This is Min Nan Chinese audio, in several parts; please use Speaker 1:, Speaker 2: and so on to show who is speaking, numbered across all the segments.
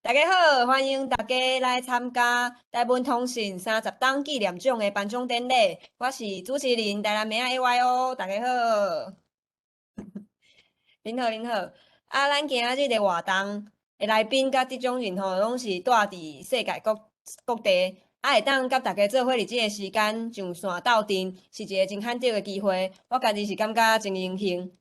Speaker 1: 大家好，歡迎大家來參加台文通信三十檔紀念獎的頒獎典禮。我是主持人台南妹仔 AYO，大家好。恁好，恁好。啊，咱今仔日的活動的來賓佮得獎人吼，攏是住佇世界各各地，啊，會當佮大家做伙佇這個時間上線鬥陣，是一個真罕得的機會。我家己是感覺真榮幸。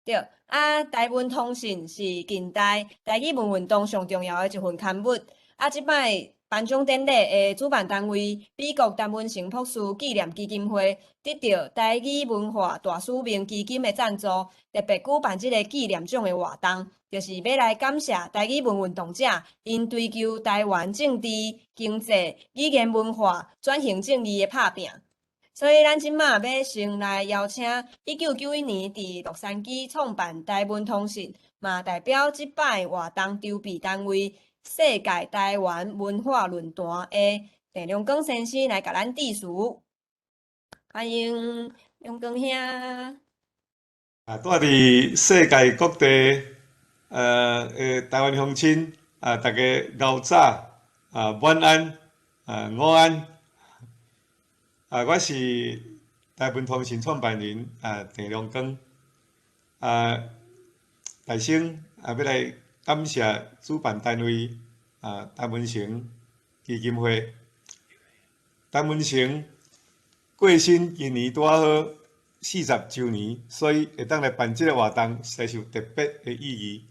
Speaker 1: 對，啊，台文通信是近代台語文運動上重要的一份刊物。啊，這擺頒獎典禮的主辦單位美國陳文成博士紀念基金會得著台語文化大使命基金的贊助，特別舉辦這个紀念獎的活動，就是欲來感謝台語文運動者𪜶追求台灣政治、經濟、語言文化轉型正義的拍拚。所以，咱這馬欲先來邀請1991年佇洛杉磯創辦台文通信，嘛代表這擺活動籌備單位世界台灣文化論壇的鄭良光先生來共咱致辭。歡迎良光兄。
Speaker 2: 啊，住佇世界各地，的台灣鄉親，啊，大家𠢕早，啊，晚安，啊，午安。啊，我是台文通信創辦人啊，鄭良光。啊，大先啊，欲來感謝主辦單位啊，陳文成基金會。陳文成過身今年拄仔好40週年，所以會當來辦這个活動，實在是有特別的意義。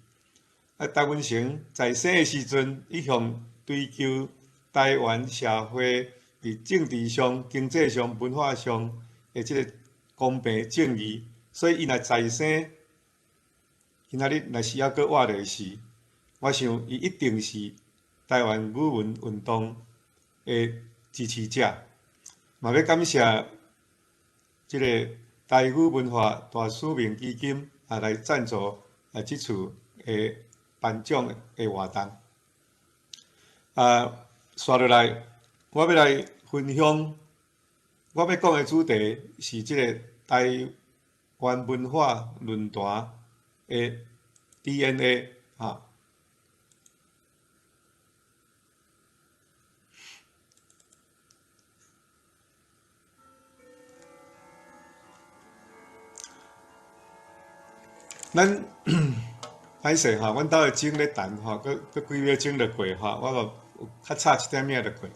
Speaker 2: 啊，陳文成在生的時陣，一向追求台灣社會佇政治上、經濟上、文化上的這个公平正義，所以伊若在生，今仔日若是猶閣活著時，我想伊一定是台灣語文運動的支持者。嘛欲感謝這个台語文化大使命基金啊來贊助啊這次的頒獎的活動。啊，紲落來，我欲來分享，我欲講的主題是這个台灣文化論壇的 DNA 哈。咱歹勢吼，阮兜的鐘咧彈吼，閣閣幾秒鐘就過吼，我嘛有較早一點仔就過。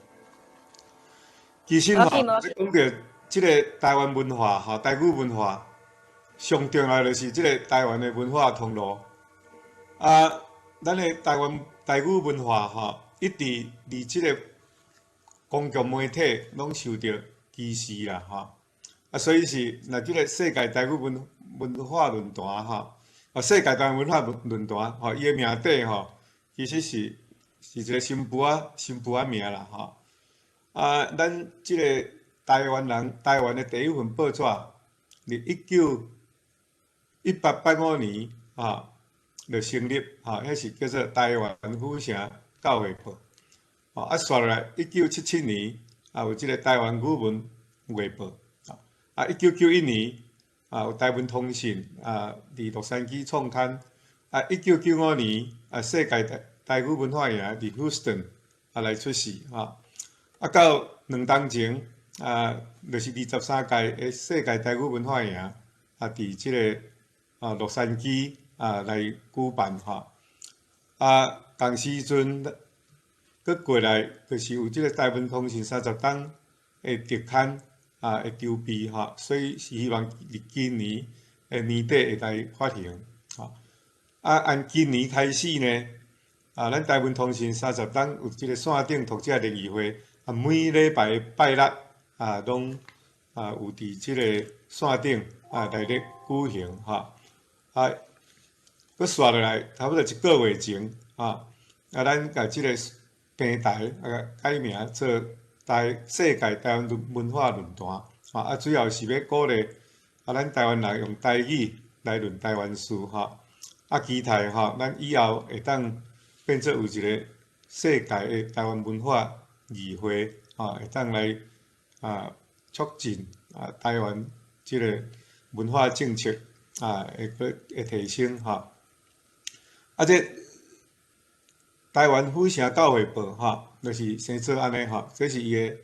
Speaker 2: 其實吼，講著這个台灣文化吼，台語文化上重要就是這个台灣的文化通路。啊，咱的台灣台語文化吼，一直佇這个公共媒體攏受著歧視啦吼。啊，所以是若這个世界台語文文化論壇吼，啊，世界台灣文化論壇吼，伊的名底吼，其實是是一个新婦仔新婦仔名啦吼。啊，咱這个台灣人，台灣的第一份報紙，佇1885年啊，就成立，哈，彼是叫做台灣府城教會報。啊，紲落來，1977年啊，有這个台灣語文月報。啊，1991年啊，有台文通信啊，佇洛杉磯創刊。啊，1995年啊，世界台台語文化營佇 Houston 啊來出世，哈。啊，到兩冬前啊，就是23屆的世界台語文化營啊，佇這个啊洛杉磯啊來舉辦吼。啊，仝時陣閣過來，就是有這个台文通信三十檔的特刊啊的籌備吼，所以是希望佇今年的年底會來發行吼。啊，按今年開始呢，啊，咱台文通信三十檔有這个線頂讀者聯誼會。啊，每禮拜拜六啊，攏啊有佇這个線頂啊來咧舉行吼。啊，閣紲落來，差不多一个月前啊，啊，咱共這个平台啊改名做台世界台灣文化論壇啊，啊，主要是欲鼓勵啊，咱台灣人用台語來論台灣事吼。啊，期待吼，咱以後會當變做有一个世界的台灣文化議會，吼，會當來啊促進啊台灣這个文化政策啊會閣會提升吼。啊，這台灣府城教會報吼，就是生做按呢吼，這是伊的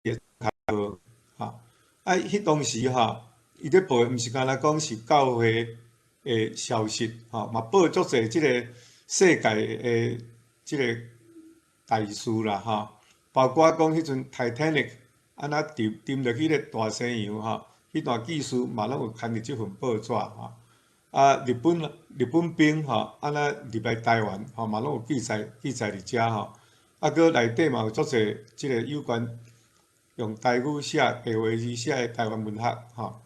Speaker 2: 伊的號吼。啊，彼當時吼，伊咧報的毋是干焦講是教會的消息吼，嘛報足濟這个世界的這个大事啦吼，包括講彼陣 Titanic 按怎沉沉落去咧大西洋吼，彼段記事嘛攏有刊佇這份報紙吼。啊，日本兵吼，按怎入來台灣吼，嘛攏有記載佇遮吼。啊，閣內底嘛有足濟這个有關用台語寫、白話字寫的台灣文學吼。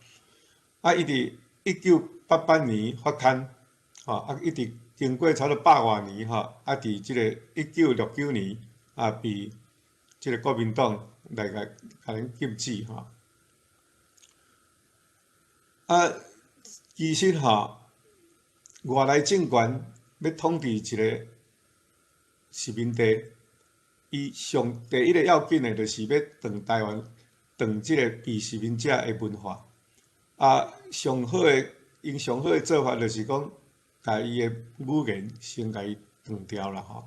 Speaker 2: 啊，伊佇1988年發刊，吼，啊，一直經過差不多百外年吼，啊，佇這个1969年啊，被這个國民黨來共共𪜶禁止吼。啊，其實吼，外來政權欲統治一个殖民地，伊上第一个要緊的，就是欲斷台灣、斷這个被殖民者的文化。啊，上好的，𪜶上好的做法就是講，共伊的語言先共伊斷掉啦吼。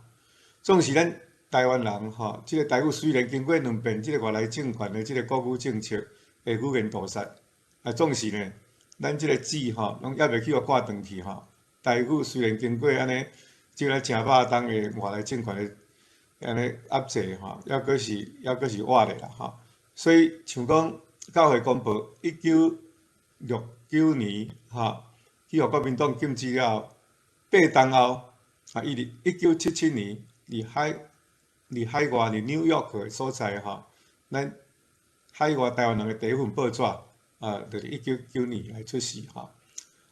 Speaker 2: 總是咱台灣人吼，這个台語雖然經過兩遍這个外來政權的這个國語政策的語言屠殺，啊，總是呢，咱這个舌吼，攏猶未去予割斷去吼。台語雖然經過按呢，這个誠百冬的外來政權的按呢壓制吼，猶閣是活的啦吼。所以像講教會公報1969年吼，去予國民黨禁止了後，8冬後，啊，伊佇1977年佇海外佇紐約的所在吼，咱海外台灣人的第一份報紙啊，就是199年來出世吼。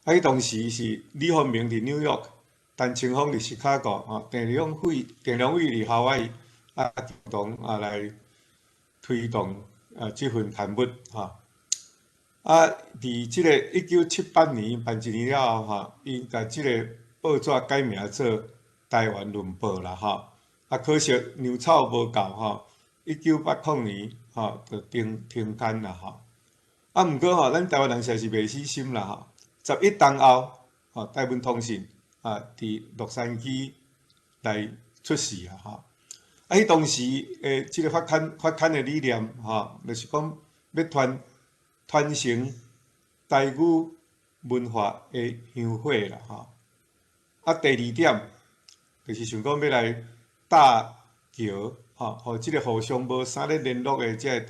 Speaker 2: 啊，彼當時是李鴻明佇紐約，陳清鋒佇芝加哥吼，鄭良偉佇夏威夷啊，共同啊來推動啊這份刊物吼。啊，佇這个1978年辦一年了後吼，𪜶共這个報紙改名做《台灣論報》啦吼。啊，可惜糧草無夠吼，1980年吼就停刊啦吼。啊，毋過吼，咱台灣人實在是袂死心啦吼。11冬後，吼，台文通信啊，佇洛杉磯來出世啊吼。啊，彼當時的這个發刊的理念吼，就是講欲傳承台語文化的香火啦吼。啊，第二點就是想講欲來搭橋吼，予這个互相無啥咧聯絡的這个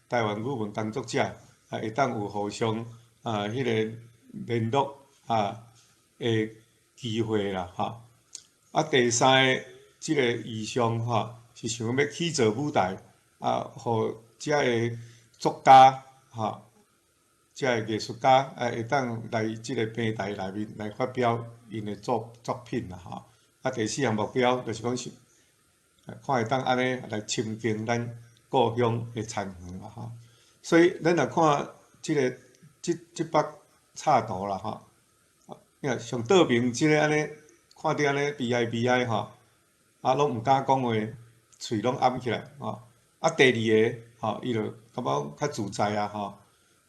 Speaker 2: 台灣語文工作者啊，會當有互相啊彼个聯絡啊的機會啦吼。啊，第三个這个意向吼，是想講欲起造舞台啊，予遮个作家吼，遮个藝術家啊，會當來這个平台內面來發表𪜶的作品啦吼。啊，第四項目標就是講是，看會當按呢來深耕咱故鄉的田園啦吼。所以咱若看這个這幅插圖啦吼，你看上倒爿這个按呢，看著按呢悲哀悲哀吼，啊，攏毋敢講話，喙攏掩起來吼。啊，第二个吼，伊就感覺較自在啊吼，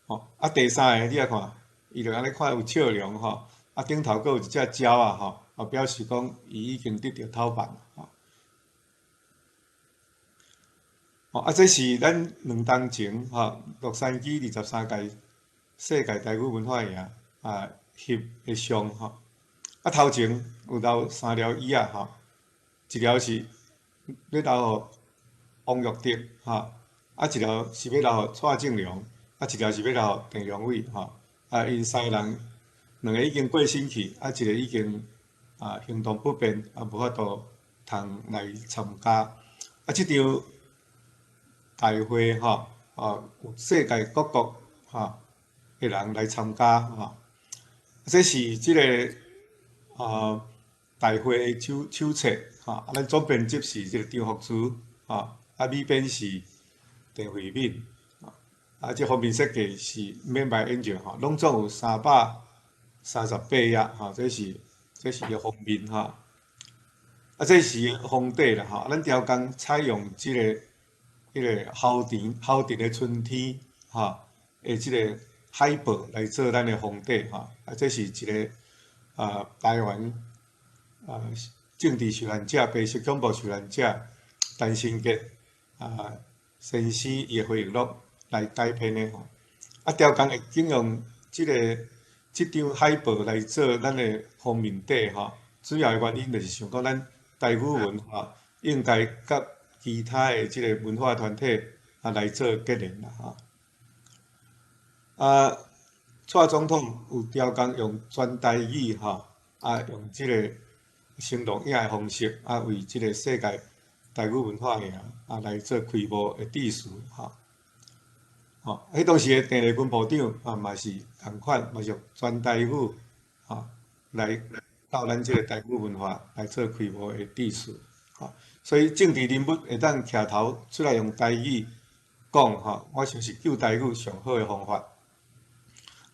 Speaker 2: 吼啊，第三个你來看，伊就按呢看有笑容吼，啊，頂頭閣有一隻鳥仔吼，啊，表示講伊已經得著頭挽吼。吼啊，這是咱2冬前吼，洛杉磯23屆世界台語文化營啊翕的相吼。啊，頭前有留三條椅仔吼，一條是欲留予王育德吼，啊，一條是欲留予蔡正良，啊，一條是欲留予鄭良偉吼。啊，𪜶三个人，兩个已經過身去，啊，一个已經啊行動不便，啊，無法度通來參加。啊，這場大會吼，啊，有世界各國吼的人來參加吼。這是這个啊大會的手冊吼，啊，咱總編輯是這个張福慈，吼，啊，美編是鄭慧敏，啊，這封面設計是 Made by Angel 吼，攏總有338頁吼，這是个封面吼，啊，這是封底啦吼，咱調工採用這个彼个猴田的春天吼的這个海報來做咱的封底吼，啊，這是一个啊台灣啊政治受難者、白色恐怖受難者陳生杰先生伊的回憶錄來改編的吼。啊，刁工會揀用這張海報來做咱的封面底吼，主要的原因就是想講咱台語文化應該佮其他的這个文化團體來做結連啦吼。啊，蔡總統有刁工用全台語吼，用這个生動影的方式，為這个世界台語文化營來做開幕的致辭吼。吼，彼當時的鄭麗君部長嘛是仝款，嘛是用全台語來到咱這个台語文化來做開幕的致辭，吼。所以政治人物會當徛頭出來用台語講吼，我想是救台語上好的方法。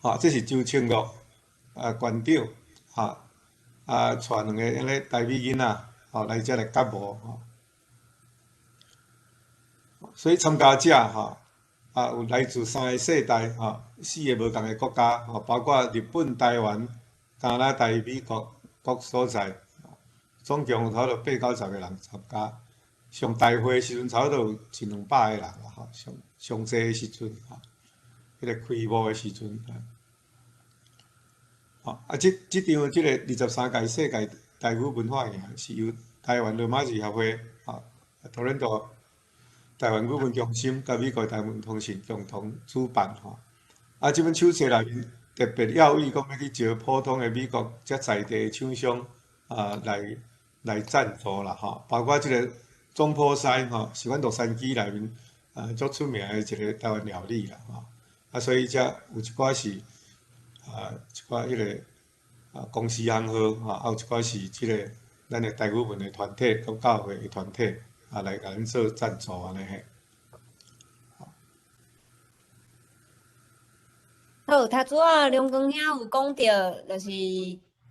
Speaker 2: 吼，這是周清樂館長吼，帶兩个按呢台語囡仔吼來遮來覺悟吼。所以參加者吼，有來自三个世代吼，四个無仝的國家吼，包括日本、台灣、加拿大、美國各所在，總共有差不多八九十个人參加。上大會的時陣，差不多有一兩百个人啦吼，上上濟的時陣吼，彼个開幕的時陣。吼，啊，這場這个23屆世界台語文化營是由台灣羅馬字協會吼，多倫多台灣語文中心佮美國台灣通訊共同主辦吼。啊，這本手冊內面特別要意講欲去招普通的美國遮在地的廠商來贊助啦吼，包括這个總鋪師吼，是阮洛杉磯內面足出名的一个台灣料理啦吼。啊，所以遮有一寡是一寡彼个公司行號吼，啊有一寡是這个咱的台語文的團體佮教會的團體來共咱做贊助按呢嘿。
Speaker 1: 好，頭拄仔梁光兄有講著，就是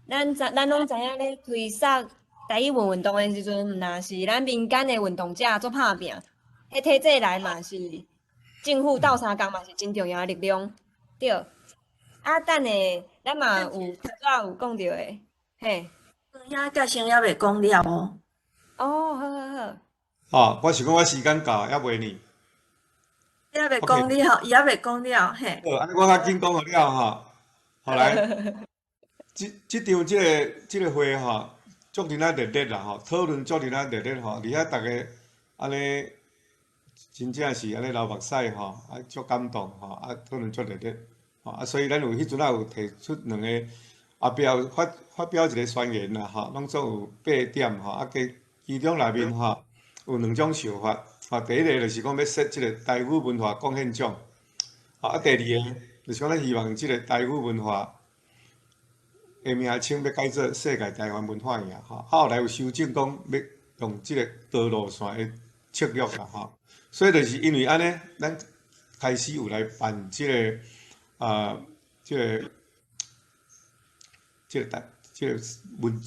Speaker 1: 咱攏知影咧推捒台語文運動的時陣，毋若是咱民間的運動者做拍拚，彼體制內嘛是政府鬥相共嘛是真重要的力量，對。啊，等下咱嘛有頭拄仔有講著的，嘿。
Speaker 3: 遐介紹猶未講了哦。
Speaker 1: 哦，好好好。
Speaker 2: 哦，我想講我時間到，猶未呢。
Speaker 3: 猶未講了，伊猶未講了，嘿。
Speaker 2: 好，按呢我較緊講予了吼。後來，這場這个會吼，足爾仔熱烈啦吼，討論足爾仔熱烈吼，而且逐家按呢，真正是按呢流目屎吼，啊足感動吼，啊討論足熱烈，吼啊所以咱有彼陣仔有提出兩個，後壁有發表一個宣言啦吼，攏總有八點吼，啊其中內面吼有兩種想法，吼第一个就是講欲設這个台語文化貢獻獎，啊第二个就是講咱希望這个台語文化的名稱欲改做世界台灣文化營吼，啊後來有修正講欲用這个道路線的策略啦吼，所以就是因為按呢，咱開始有來辦這个這个台這个文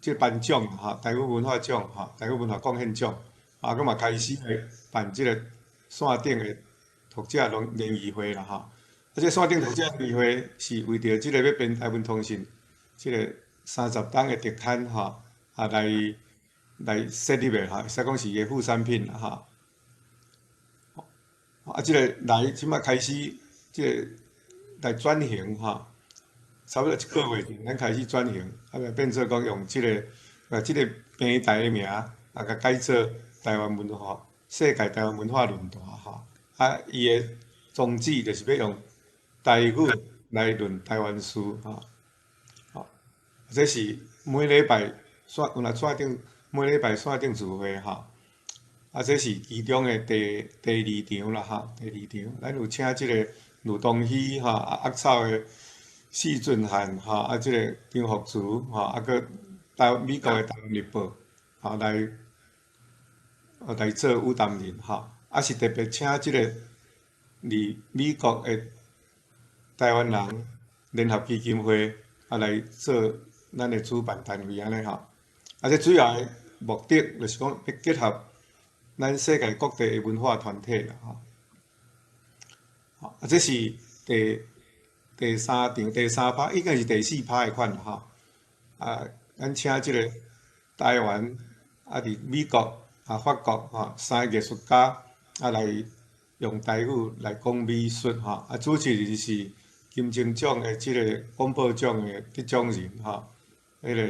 Speaker 2: 這个頒獎吼，台語文化獎吼，台語文化貢獻獎，啊，閣嘛開始來辦這个線頂的讀者聯誼會啦吼。啊，這個線頂讀者聯誼會是為著這個欲編台灣通訊這个30冬的特刊吼，啊來設立的吼，會使講是伊的副產品啦吼。啊，這个來這擺開始，這个來轉型吼，差不多一個月前，咱開始轉型，啊，就變做講用這个這个平台的名，啊，共改做台灣文化世界台灣文化論壇吼。啊，伊的宗旨就是欲用台語來論台灣事吼。吼，這是每禮拜線，有若線頂每禮拜線頂聚會吼。啊，這是其中的第二場啦吼，第二場，咱有請這个呂東禧吼，啊，鴨草的施俊漢吼，啊，這个張福慈吼，啊，閣美國的台灣日報吼來做與談人吼，啊是特別請這个佇美國的台灣人聯合基金會啊來做咱的主辦單位按呢吼，啊，這主要的目的就是講欲結合咱世界各地的文化團體啦吼。啊，這是第三場第三趴，應該是第四趴的款啦吼。啊，咱請這个台灣啊，佇美國啊、法國吼三个藝術家啊來用台語來講美術吼。啊，主持人是金鐘獎的這个廣播獎的得獎人吼，彼个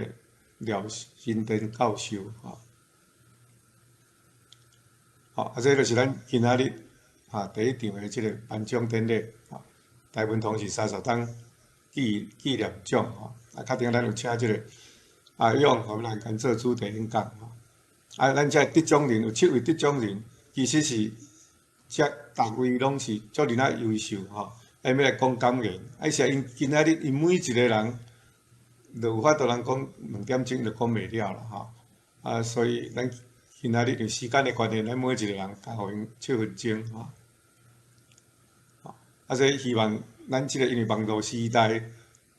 Speaker 2: 廖新田教授吼。好，啊，這就是咱今仔日哈第一場的這个頒獎典禮，吼，台文通訊30冬紀念獎吼。啊，較頂咱有請這个阿勇，予來共做主題演講吼。啊，咱這得獎人有七位得獎人，其實是這逐位攏是足爾仔優秀吼。啊，欲來講感言，啊，是𪜶今仔日𪜶每一个人，就有法度人講2點鐘就講袂了啦吼。啊，所以咱今仔日因時間的關係，咱每一個人加予𪜶7分鐘吼。啊，所以希望咱這个因為網路時代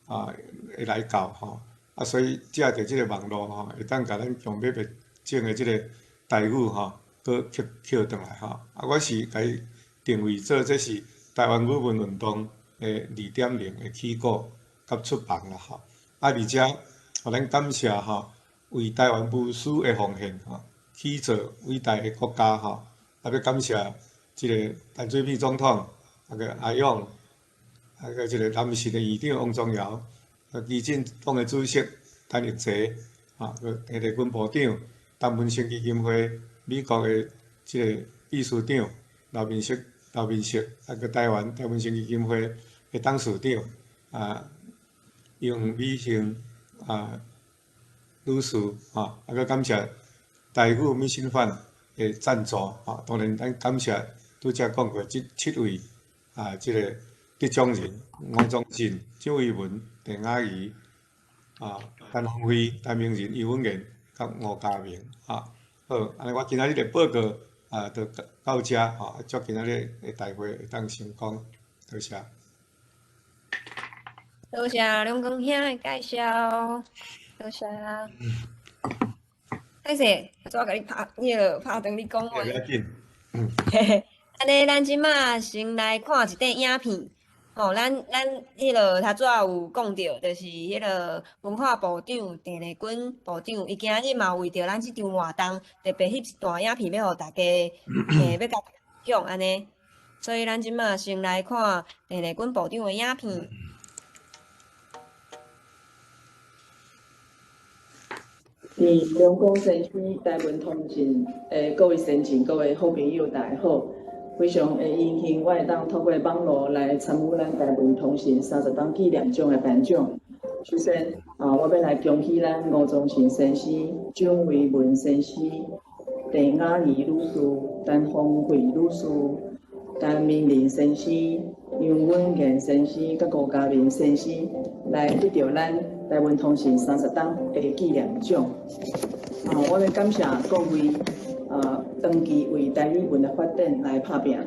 Speaker 2: 啊會來到吼，啊，所以藉著這个網路吼，會當共咱強欲滅種的這个台語吼，閣抾抾轉來吼。啊，我是共伊定位做這是台灣語文運動的2.0的起鼓佮出帆啦吼。啊，而且，予咱感謝吼，為台灣無私的奉獻吼，起造偉大的國家吼。啊，欲感謝這个陳水扁總統，啊閣阿勇，啊閣這个南市的院長王宗堯，啊，基進黨的主席陳玉濟，啊，閣鄭麗君部長，陳文生基金會，美國的這个秘書長劉明石、劉明石，啊，閣台灣陳文生基金會的董事長啊，楊美杏啊女士，吼，啊，閣感謝台語米心飯的贊助，吼，當然咱感謝拄才講過這七位啊，這个得獎人吳宗進、蔣維文、鄭雅儀、啊陳鴻輝、陳明仁、余文賢、佮吳家明，啊，好，按呢我今仔日的報告啊，就到遮吼，祝今仔日的大會會當成功，多謝。
Speaker 1: 多謝梁光兄的介紹，多謝。歹勢，我共你拍，彼个拍斷你講話。
Speaker 2: 袂要緊。
Speaker 1: 嘿嘿，按呢，咱這馬先來看一塊影片。吼，咱彼个頭拄仔有講著，就是彼个文化部長鄭麗君部長，伊今日嘛為著咱這場活動，特別翕一段影片，欲予大家，欲共分享按呢。所以咱這馬先來看鄭麗君部長的影片。
Speaker 4: 佇梁公先生台文通訊的各位先進、各位好朋友，大家好！非常的榮幸，我會當透過網路來參與咱台文通訊30冬紀念獎的頒獎。首先，啊，我欲來恭喜咱吳宗信先生、蔣維文先生、鄭雅儀女士、陳芳惠女士、陳明仁先生、楊允賢先生、佮吳家明先生來得著咱台文通訊30冬的紀念獎。啊，我欲感謝各位啊，長期為台語文的發展來拍拚。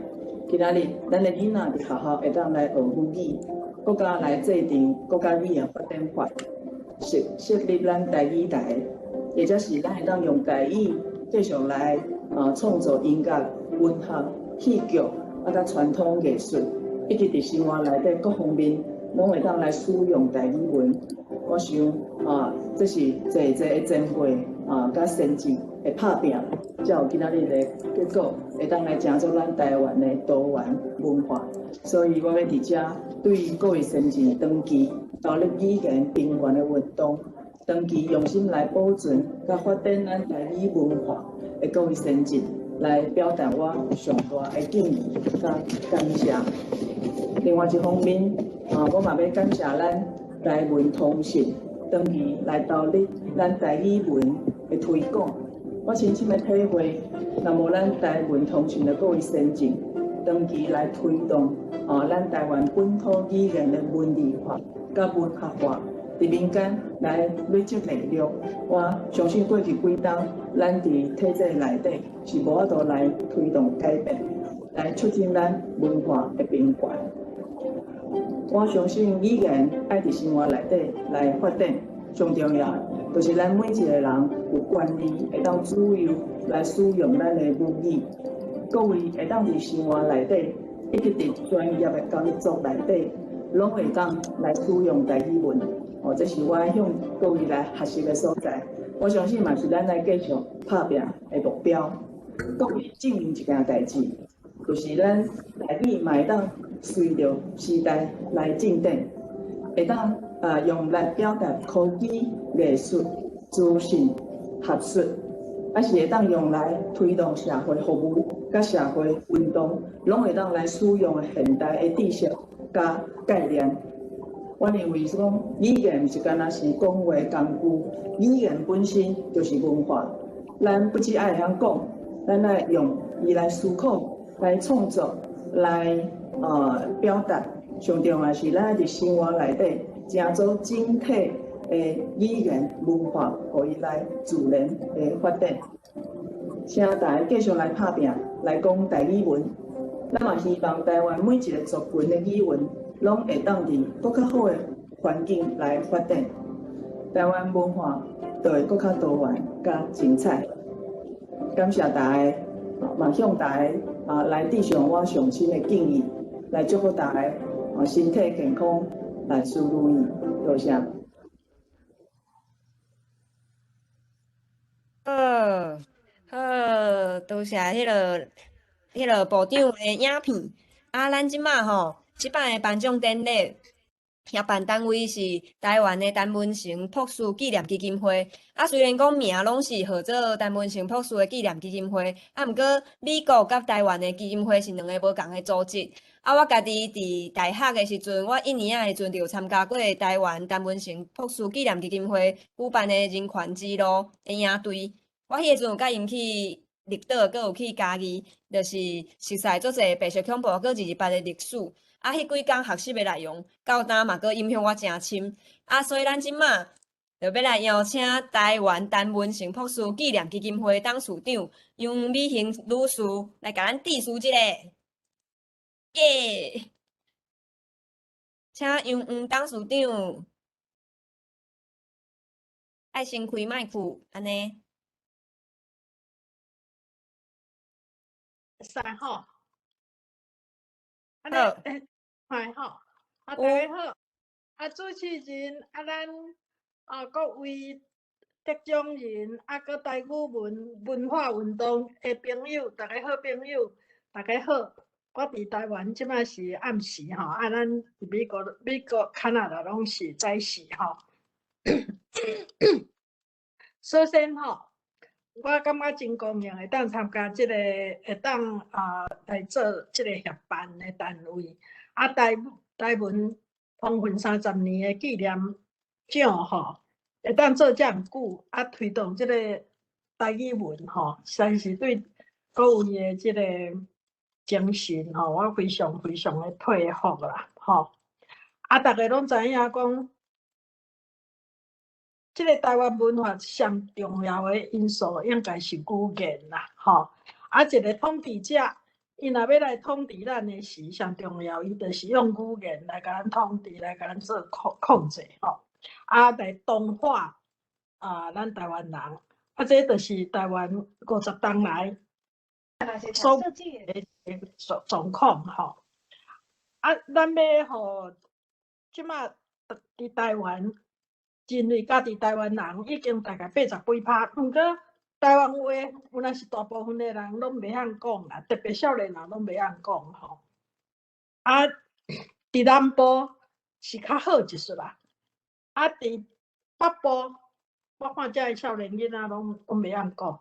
Speaker 4: 今仔日，咱的囡仔佇學校會當來學母語，國家來制定國家語言發展法，設立咱台語台，或者是咱會當用台語繼續來啊創造音樂、文學、戲劇啊，佮傳統藝術，以及佇生活內底各方面，攏會當來使用台語文。我想啊，這是濟濟的前輩啊，佮先進的拍拚，才有今仔日的結果，會當來成就咱台灣的多元文化。所以，我欲佇遮對各位先進長期投入語言平權的運動，長期用心來保存佮發展咱台語文化的各位先進，來表達我上大的敬意佮感謝。另外一方面，啊，我嘛欲感謝咱台文通訊長期來投入咱台語文的推廣。我深深的體會，若無咱台文通訊的各位先進，長期來推動啊，咱台灣本土語言的文字化佮文學化，佇民間來累積力量。我相信過去幾冬，咱佇體制內底是無法度來推動改變，來促進咱文化的平權。我相信語言愛佇生活內底來發展，上重要就是咱每一個人有權利會當自由來使用咱的母語。各位會當佇生活內底，以及佇專業的工作內底，攏會當來使用台語文。哦，這是我向各位來學習的所在。我相信嘛是咱來繼續拍拚的目標。閣會證明一件代誌，就是咱台語嘛會當隨著時代來進展，會當用來表達科技、藝術、資訊、學術，抑是會當用來推動社會服務佮社會運動，攏會當來使用的現代的知識佮概念。我認為講語言毋是干焦是講話工具，語言本身就是文化。咱不只愛會曉講，咱愛用伊來思考、來創作、來表達。上重要是咱佇生活內底，成做整體的語言文化，予伊來自然的發展。請大家繼續來拍拚，來講台語文。咱嘛希望台灣每一个族群的語文，攏會當佇閣較好的環境來發展，台灣文化就會閣較多元、佮精彩。感謝大家，嘛向大家來致上我上深的敬意，來祝福大家身體健康，萬事如意。多謝。
Speaker 1: 好，好，多謝彼个部長的影片。啊，咱這馬吼，這擺的頒獎典禮，協辦單位是台灣的陳文成博士紀念基金會。啊，雖然講名攏是號做陳文成博士的紀念基金會，啊，毋過美國佮台灣的基金會是兩个無仝的組織。啊，我家己佇大學的時陣，我一年仔的時陣就有參加過台灣陳文成博士紀念基金會舉辦的人權之路的營隊。我彼个陣有佮𪜶去綠島，閣有去嘉義，就是熟似足濟白色恐怖閣228的歷史。啊，彼幾工學習的內容，到今嘛閣影響我誠深。啊，所以咱這馬就欲來邀請台灣陳文成博士紀念基金會董事長楊美杏女士來共咱致辭一下。耶！請楊黃董事長愛先開麥克，按呢。
Speaker 5: 會使吼，按呢，會吼，啊，大家好，啊，主持人，啊，咱各位得獎人，啊，閣台語文文化運動的朋友，大家好，朋友，大家好。我佇台灣這擺是暗時吼，啊，咱佇美國、加拿大攏是早時吼。首先吼，我感覺真高興會當參加這个，會當來做這个協辦的單位。啊，台文通訊30年的紀念獎吼，會當做遮久，啊，推動這个台語文吼，實在是對各位的這个精神吼，我非常非常的佩服啦，吼！啊，大家攏知影講，這个台灣文化上重要的因素應該是語言啦，吼！啊，一个統治者，伊若欲來統治咱的時，上重要，伊就是用語言來共咱統治，來共咱做控制，吼！啊，來同化咱台灣人，啊，這就是台灣50冬來所的狀況，吼！啊，咱欲予這馬佇台灣，認為家己台灣人已經大概80幾趴，毋過台灣話有若是大部分的人攏袂曉講啦，特別少年人攏袂曉講吼。啊，佇南部是較好一絲啦，啊，佇北部，我看遮的少年囡仔攏袂曉講。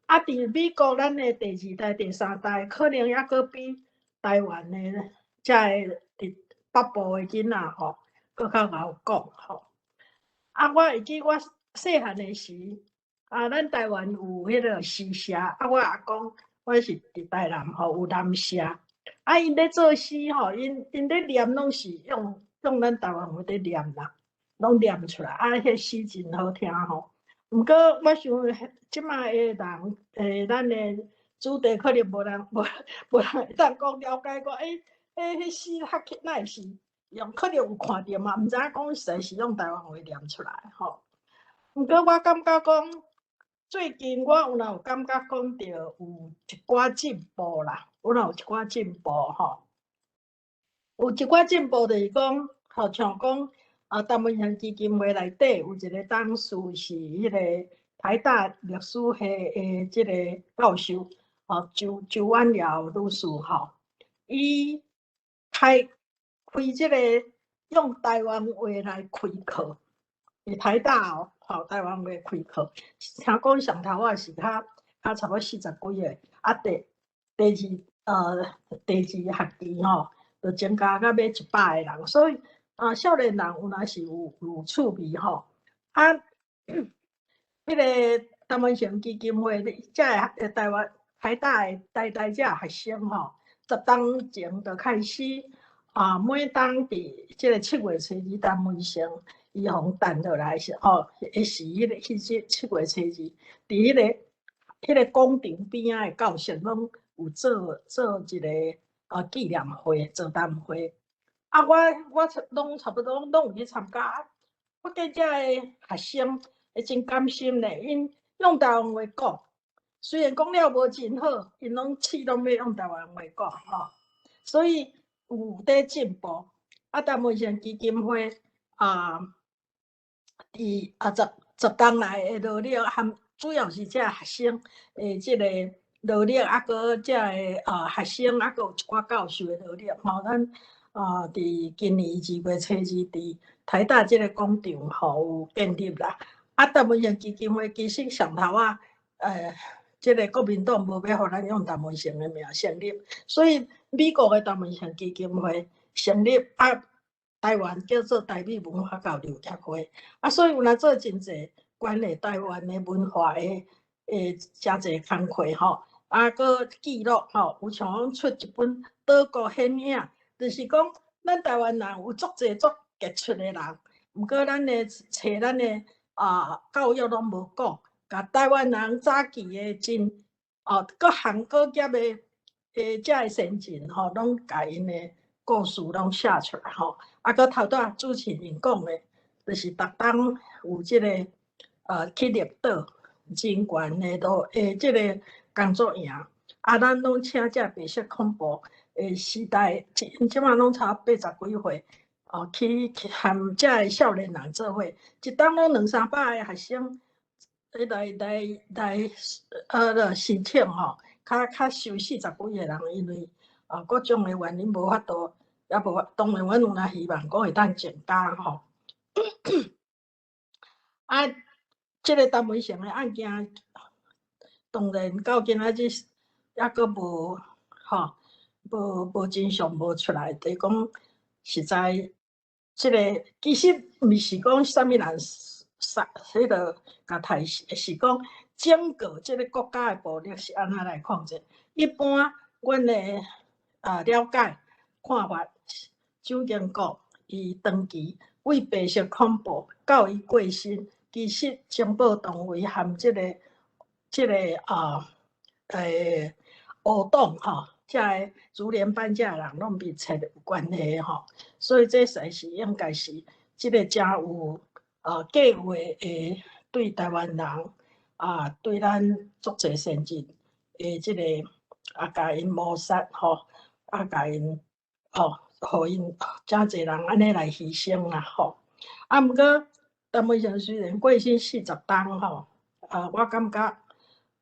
Speaker 5: 啊，佇美國，咱的第二代、第三代，可能猶閣比台灣的遮个佇北部的囡仔吼，閣較𠢕講吼。啊，我會記我細漢的時，啊，咱台灣有彼个詩社，啊，我阿公，我是佇台南吼，有南社，啊，𪜶咧做詩吼，𪜶咧念攏是用咱台灣話咧念啦，攏念出來，啊，彼詩真好聽吼。毋過，我想這擺的人，咱的子弟可能無人會當講了解講，彼詩較哪會是用，可能有看著嘛，毋知影講實在是用台灣話念出來吼。毋過我感覺講，最近我有若有感覺講著有一寡進步啦，有若有一寡進步吼，有一寡進步就是講，好像講，啊，陳文賢基金會內底有一個董事是彼個台大歷史系的這个教授，吼，周周婉瑤女士吼，伊開開這个用台灣話來開課，佇台大哦，吼，台灣話開課，聽講上頭仔是較較差不多四十幾個，啊，第第二呃第二學期吼，就增加到欲100個人，所以啊，少年人有若是有有趣味吼，啊，彼个陳文成基金會，遮个台灣台大的台大遮學生吼，10冬前就開始啊，每冬佇這个7月初二陳文成伊予誕落來時吼，彼時彼个彼這7月初二，佇彼个彼个廣場邊仔的教室攏有做做一个紀念會、座談會。啊，我我攏差不多攏有去參加。我見遮个學生會真甘心咧，𪜶用台灣話講，雖然講了無真好，𪜶攏試攏欲用台灣話講吼，所以有佇進步。啊，陳文成基金會啊，佇啊十十冬來的努力，含主要是遮學生的這个努力，啊，閣遮个啊學生，啊，閣有一寡教授的努力吼，咱啊佇今年2月初二佇台大這个廣場吼有建立啦。啊，陳文成基金會其實上頭仔，這个國民黨無欲予咱用陳文成的名成立，所以美國的陳文成基金會成立啊，台灣叫做台美文化交流協會，啊，所以有若做真濟關於台灣的文化的的誠濟工課吼，啊，閣記錄吼，有像講出一本《島國顯影》，就是講咱台灣人有足濟足傑出的人，毋過咱的冊咱的啊教育攏無講，共台灣人早期的真哦各行各業的的遮个先進吼，攏共𪜶的故事攏寫出來吼。啊，閣頭拄仔主持人講的，就是逐冬有這个去綠島人權的路的這个工作營，啊，咱攏請這白色恐怖的時代，這馬攏差八十幾歲，哦，去去含遮个少年人做伙，一冬攏兩三百个學生來來來，申請吼，較較收四十幾個人，因為啊各種的原因無法度，也無法，當然阮有若希望講會當增加吼。啊，這个陳文成的案件，當然到今仔日猶閣無吼，無無真相無出來，就是講實在，這个其實毋是講啥物人殺，彼个共刣死，是講整個這个國家的暴力是按怎來控制。一般阮的啊了解看法，蔣經國伊長期為白色恐怖到伊過身，其實情報單位含這个這个啊烏黨吼，遮个竹聯班遮人攏密切有關係吼，所以這實在是應該是這个誠有計劃的對台灣人啊，對咱足濟先進的這个啊，共𪜶謀殺吼，啊，共𪜶吼，予𪜶誠濟人按呢來犧牲啦吼。啊，毋過陳文成雖然過身40冬吼，啊，我感覺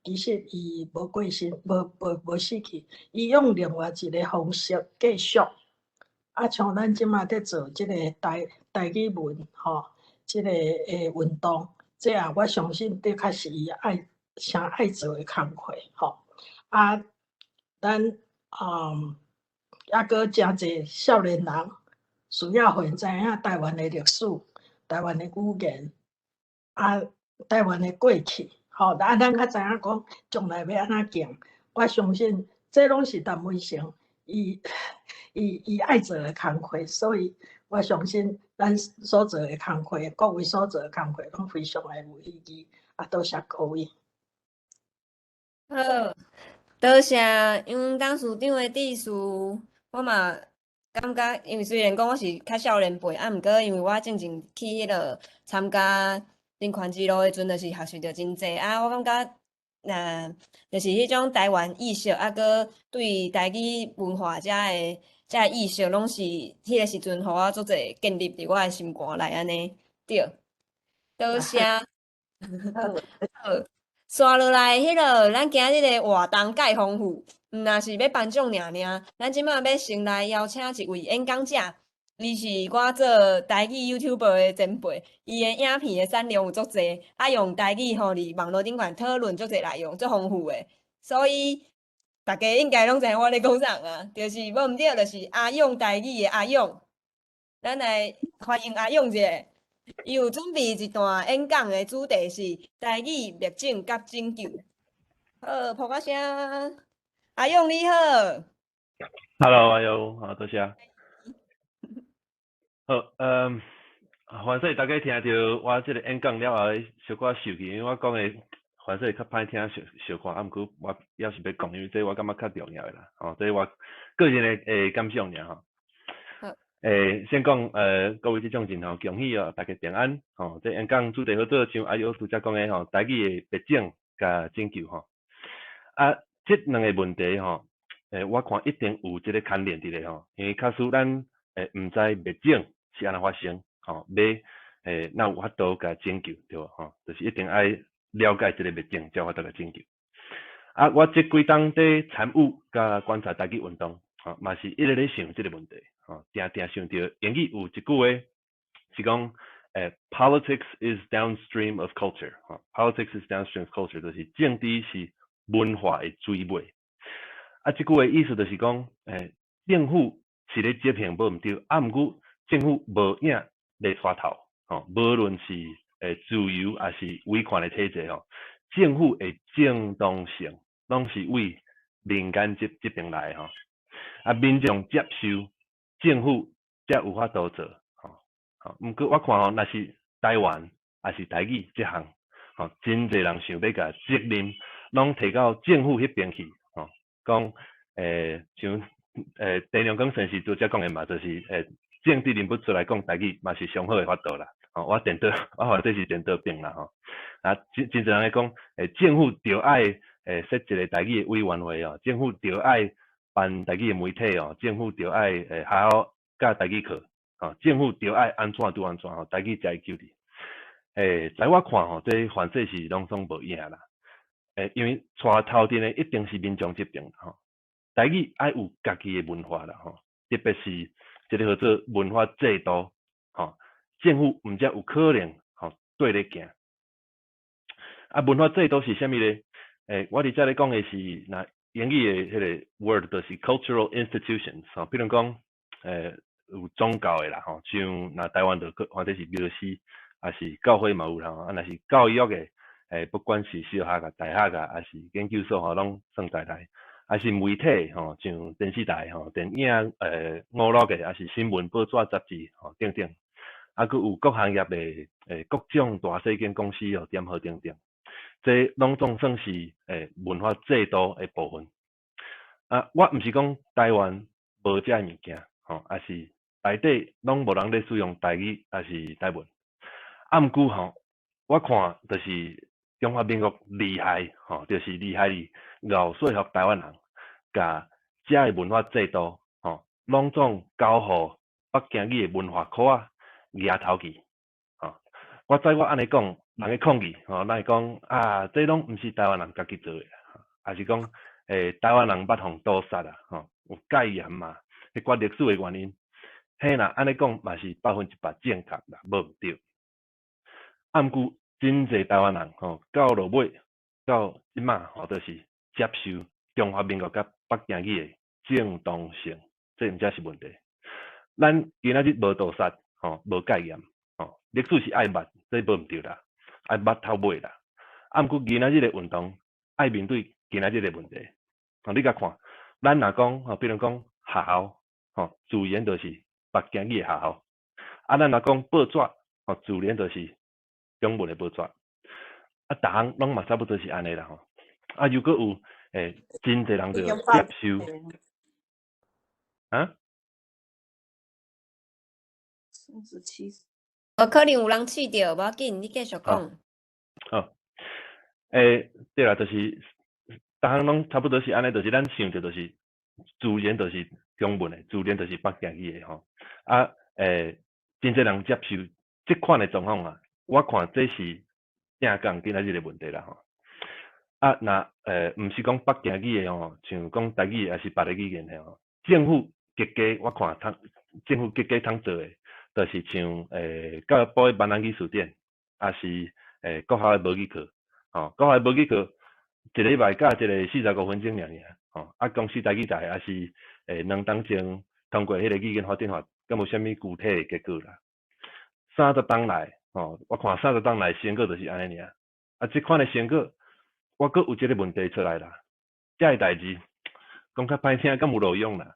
Speaker 5: 其實伊無過身，無無無死去，伊用另外一个方式繼續。啊，像咱這馬佇做這个台台語文吼，這个的運動，這也我相信的確是伊愛誠愛做的工課吼。啊，咱猶閣誠濟少年人需要予𪜶知影台灣的歷史、台灣的語言，啊，台灣的過去，吼，啊，咱較知影講將來欲按怎行。我相信這攏是陳文成伊伊伊愛做的工課，所以我相信咱所做的工課，各位所做的工課攏非常的有意義。啊，多謝各位。
Speaker 1: 好，多謝楊董事長的致辭。我嘛感覺，因為雖然講我是較少年輩，啊，毋過因為我進前去彼落參加人權之路的時陣，就是學習著真濟。啊，我感覺，若就是彼種台灣意識，啊，閣對台語文化遮的這个意識攏是彼个時陣，予我足濟建立佇我的心肝內按呢，對。多謝。好，紲落來，彼个咱今日的活動蓋豐富，毋若是欲頒獎爾爾，咱這馬欲先來邀請一位演講者，伊是我做台語 YouTuber 的前輩，伊的影片的產量有足濟，啊用台語吼佇網路頂懸討論足濟內容，足豐富的，所以大家應該攏知影我咧講啥啊，就是無毋對，就是阿勇台語的阿勇，咱來歡迎阿勇者。伊有準備一段演講的主題是台語滅種佮拯救。好，噗仔聲，阿勇你好。
Speaker 6: Hello，阿勇，好，多謝。好，歡喜大家聽著我這个演講了後，小可受氣，因為我講的凡勢較歹聽，小小看，啊，毋過我猶是欲講，因為這我感覺較重要的啦，吼，這我個人的感想爾吼。先講，各位這種人吼，恭喜哦，大家平安，吼，這演講主題好做，像阿勇拄才講的吼，台語的滅種佮拯救吼。啊，這兩个問題吼，我看一定有這个牽連佇咧吼，因為假使咱毋知滅種是按怎發生，吼，欲哪有法度共拯救，對無吼？就是一定愛了解這个滅種，才有法度共拯救。啊，我這幾冬佇參與佮觀察台語運動，吼，嘛是一直咧想這个問題。吼，定定想著英語有一句話是講，politics is downstream of culture，吼，politics is downstream of culture，就是政治是文化的水尾。啊，這句話意思就是講，政府是咧執行無毋對，啊，毋過政府無影咧帶頭，吼，無論是自由抑是威權的體制吼，政府的正當性攏是為民間這邊來的吼，啊，民眾接受政府才有法度做，吼，吼。毋過我看吼，若是台灣抑是台語這項，吼，真濟人想欲共責任攏提到政府彼邊去，吼，講像鄭良光先生拄才講的嘛，就是政治人物出來講台語嘛是上好的法度啦，吼，我顛倒，我看這是顛倒反啦，吼，啊，真濟人咧講，政府著愛設一个台語的委員會哦，政府著愛辦台語的媒體哦，政府著愛學校教台語課，吼，政府著愛按怎拄按怎吼，台語才會救治。在我看吼，這凡勢是攏總無影啦。因為帶頭陣的一定是民眾這邊吼，台語愛有家己的文化啦吼，特別是這个號做文化制度，吼，政府毋才有可能吼綴咧行。啊，文化制度是啥物咧？我佇遮咧講的是，若英語的彼个 word 就是 cultural institutions，吼，比如講，有宗教的啦，吼，像若台灣就或者是廟寺，抑是教會嘛有啦，啊，若是教育的，不管是小學啊、大學啊，抑是研究所吼，攏算在內，抑是媒體吼，像電視台吼、電影、娛樂的，抑是新聞、報紙、雜誌吼等等，啊，閣有各行業的各種大細間公司哦、店號等等，這攏總算是文化制度的部分。啊，我毋是講台灣無這个物件，吼，抑是內底攏無人咧使用台語，抑是台文。啊，毋過吼，我看就是中華民國厲害，吼，就是厲害佇𠢕說服台灣人，共遮个文化制度，吼，攏總交予北京語的文化科仔夯頭去，吼。我知我按呢講，人會抗議，吼，人會講啊，這攏毋是台灣人家己做的，抑是講台灣人捌予屠殺啊，吼，有戒嚴嘛，彼寡歷史的原因，嘿若按呢講嘛是100%正確啦，無毋對。啊，毋過真濟台灣人吼，到落尾到這馬吼，就是接受中華民國佮北京語的正當性，這毋才是問題。咱今仔日無屠殺，吼，無戒嚴，吼，歷史是愛捌，這無毋對啦，愛捌透尾啦。啊，毋過今仔日的運動愛面對今仔日的問題。吼，你共看，咱若講吼，比如講學校，吼，自然就是北京語的學校。啊，咱若講報紙，吼，自然就是中文的報紙。啊，逐項攏嘛差不多是按呢啦吼。啊，如果有真濟人就接受，啊？37。
Speaker 1: 可能有人試著，無要緊，你繼續講。
Speaker 6: 好，對啦，就是逐項攏差不多是按呢，就是咱想著就是自然就是中文的，自然就是北京語的吼。啊，真濟人接受這款的狀況啊，我看這是正講今仔日的問題啦吼。啊，若毋是講北京語的吼，像講台語抑是別个語言的吼，政府極佳，我看通政府極佳通做的，就是像教育部的閩南語詞典，抑是國校的母語課，吼，國校的母語課一禮拜教一个45分鐘爾爾，吼，啊，公視台語台抑是2冬前通過彼个語言發展法，敢無啥物具體的結果啦？三十冬來，吼，我看三十冬來成果就是按呢爾，啊，這款的成果，我閣有這个問題出來啦，這个代誌講較歹聽，敢有路用啦？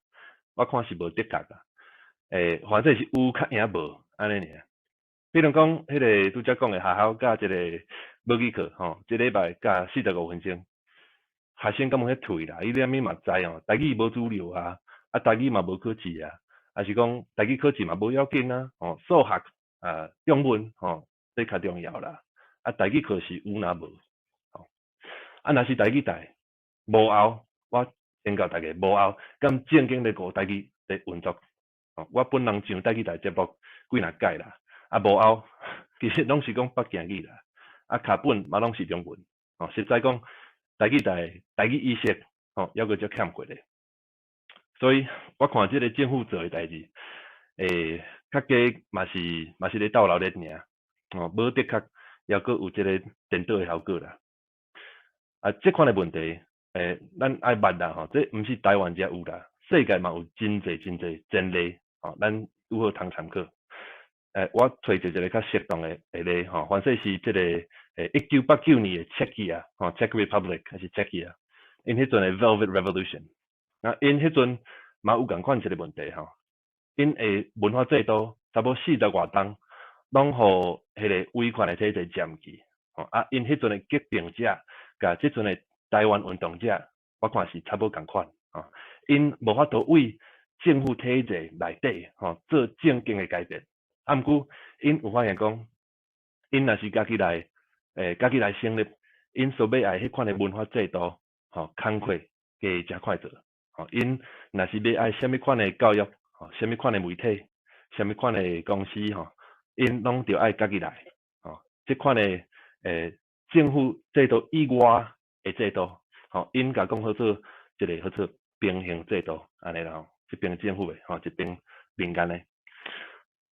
Speaker 6: 我看是無的確啦，反正是有較贏無按呢爾。比如講，彼个拄才講的學校佮這个母語課，吼，一禮拜教45分鐘，學生敢有彼退啦？伊連物嘛知哦，台語無主流啊，啊台語嘛無考試啊，抑是講台語考試嘛無要緊啊，吼，數學啊、中文吼，這較重要啦。啊，台語課是有若無，吼，啊，若是台語台無後，我警告大家無後，敢正經咧顧台語咧運作，吼，我本人上台語台節目幾若擺啦，啊無後，其實攏是講北京語啦，啊卡本嘛攏是中文，吼，實在講台語台台語意識，吼，猶閣足欠缺的。所以我看這个政府做的代誌，較加嘛是咧鬥流熱爾，吼，無的確猶閣有這个顛倒的效果啦。啊，這款的問題，咱愛捌啦吼，這毋是台灣才有啦，世界嘛有真濟真濟前例，吼，咱拄好通參考。我揣著一个較適當的例吼，凡說是這个1989年的 Czechia，吼，Czech Republic 還是 Czechia，𪜶彼陣的 Velvet Revolution，啊，𪜶彼陣嘛有仝款一个問題吼，𪜶的文化制度差不多四十外冬，攏予彼个威權的體制佔去，吼，啊，𪜶彼陣的革命者，佮這陣的台灣運動者，我看是差不多仝款，吼，𪜶無法度為政府體制內底吼做正經的改變，啊，毋過𪜶有發現講，𪜶若是家己來成立，𪜶所欲愛彼款的文化制度，吼，工課加誠快做，吼，𪜶若是欲愛啥物款的教育，吼，啥物款的媒體，啥物款的公司，吼，𪜶攏著愛家己來，吼，這款的政府制度以外的制度，吼，𪜶共講號做一个號做平行制度，按呢啦吼，一邊政府的，吼，一邊民間的。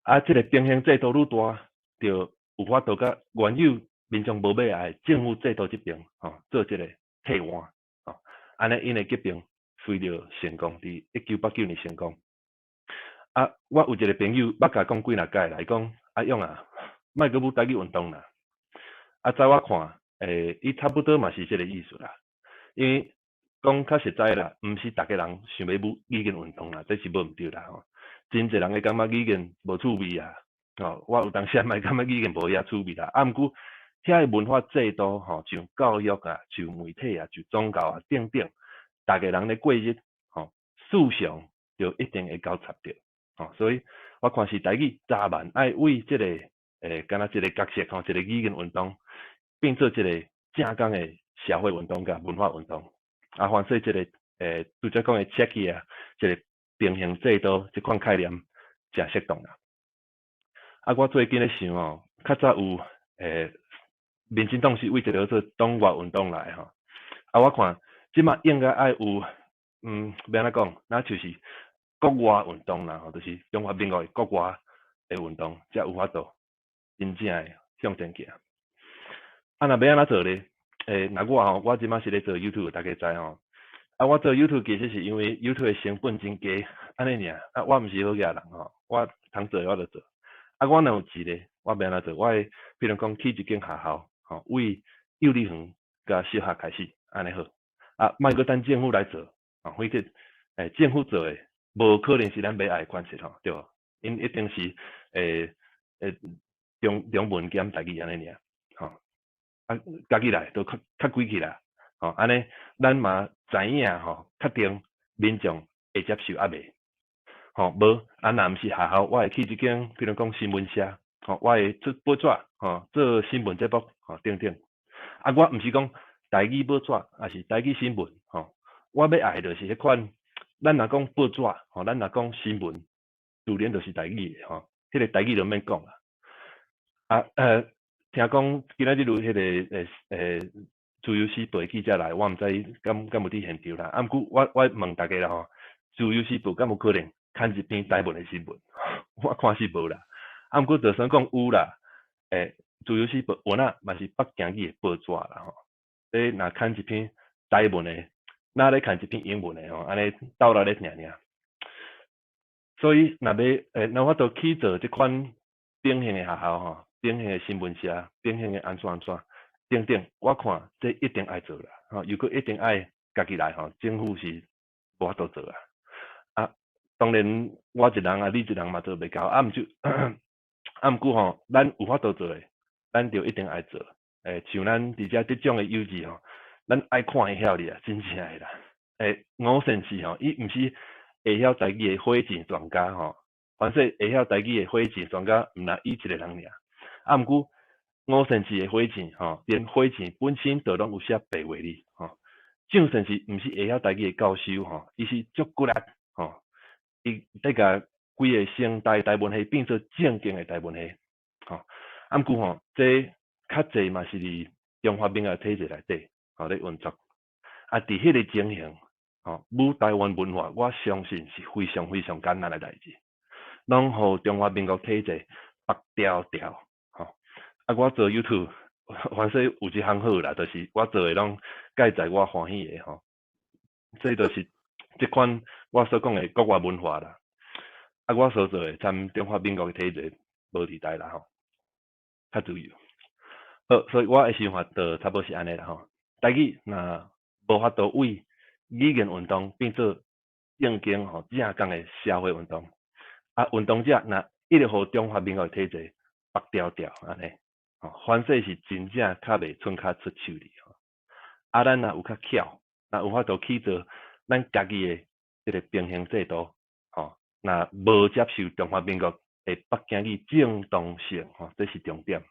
Speaker 6: 啊，這个平行制度愈大，就有法度佮原有民眾無欲愛政府制度這邊，吼，做這个替換，吼，按呢𪜶的革命隨著成功，佇1989年成功。啊，我有一个朋友捌共講幾若擺啦，伊講阿勇啊，莫閣舞台語運動啦。啊，在我看，伊差不多嘛是這个意思啦。因為講較實在啦，毋是逐个人想欲舞語言運動啦，這是無毋對啦吼。真濟人會感覺語言無趣味啊，吼，我有當時嘛會感覺語言無遐趣味啦。啊，毋過遐个文化制度吼，像教育啊，像媒體啊，像宗教啊等等，逐个人咧過日吼，思想就一定會交插著，吼，所以我看是台語早晚愛為這个敢若一个角色吼，一个語言運動變做一个正港的社會運動佮文化運動。啊，凡說這个拄才講的 Czechia，這个平行制度這款概念誠適當啦。啊，我最近咧想哦，較早有民進黨是為一个叫做黨外運動來吼。啊，我看這馬應該愛有，欲按怎講，若就是國外運動啦吼，就是中華民國的國外的運動，才有法度真正的向前行。啊，若欲按怎做咧？若我吼，我這馬是咧做 YouTube，大家知吼。啊，我做 YouTube 其實是因為 YouTube 的成本真低，按呢爾。啊，我毋是好額人吼，我通做的我就做。啊，我若有錢咧，我欲按怎做？我會比如講起一間學校，吼，為幼稚園佮小學開始，按呢好。啊，莫閣等政府來做，啊，反正政府做的無可能是咱欲愛的款式吼，對無？𪜶一定是中文兼台語按呢爾，吼。啊，家己來都較較規氣啦，吼，按呢咱嘛知影吼，確定民眾會接受抑未？吼，無啊，若毋是學校，我會去一間，比如講新聞社，吼，我會出報紙，吼，做新聞節目，吼，等等。啊，我毋是講台語報紙，抑是台語新聞，吼，我欲愛就是彼款咱若講報紙吼，咱若講新聞，自然就是台語的吼，彼個台語就免講啦。啊，聽講今仔日有彼個自由時報的記者來，我毋知敢有佇現場啦。啊，毋過我問大家啦吼，自由時報敢有可能刊一篇台文的新聞？我看是無啦。啊，毋過就算講有啦，自由時報有影嘛是北京語的報紙啦吼。你若刊一篇台文的，若咧刊一篇英文的吼，按呢鬥來咧爾爾。所以若欲若有法度去做這款典型的學校吼，典型的新聞社，典型的按怎按怎等等，我看這一定愛做啦，吼，又閣一定愛家己來吼，政府是無法度做啊。啊，當然我一人啊，你一人嘛做袂到，啊毋就啊毋過吼，咱有法度做的，咱就一定愛做。像咱佇遮得獎的幼稚吼，咱愛看會曉哩啊，真正的啦。吳先生吼，伊毋是會曉台語的火箭專家吼，凡說會曉台語的火箭專家，毋若伊一個人爾。啊，毋過吳先生的火箭吼，連火箭本身都攏有寫白話哩吼。鄭先生毋是會曉台語的教授吼，伊是足骨力吼，伊咧共規个成大台文系變做正經的台文系吼。啊，毋過吼，這較濟嘛是佇中華民國體制內底吼咧運作。啊，佇彼個情形吼，舞台灣文化，我相信是非常非常艱難的代誌，攏予中華民國體制縛牢牢吼。啊，我做 YouTube，凡說有一項好啦，就是我做的攏蓋在我歡喜的吼。這就是這款我所講的國外文化啦。啊，我所做的參中華民國的體制無佇台啦吼，較自由。好，所以我的想法就差不多是按呢啦吼。台語若無法度為語言運動變做正經吼正港的社會運動，啊，運動者若一直予中華民國的體制縛牢牢按呢，吼，凡勢是真正較袂伸跤出手哩吼。啊，咱若有較巧，若有法度去做咱家己的這個平行制度，吼，若無接受中華民國的北京語正當性，吼，這是重點。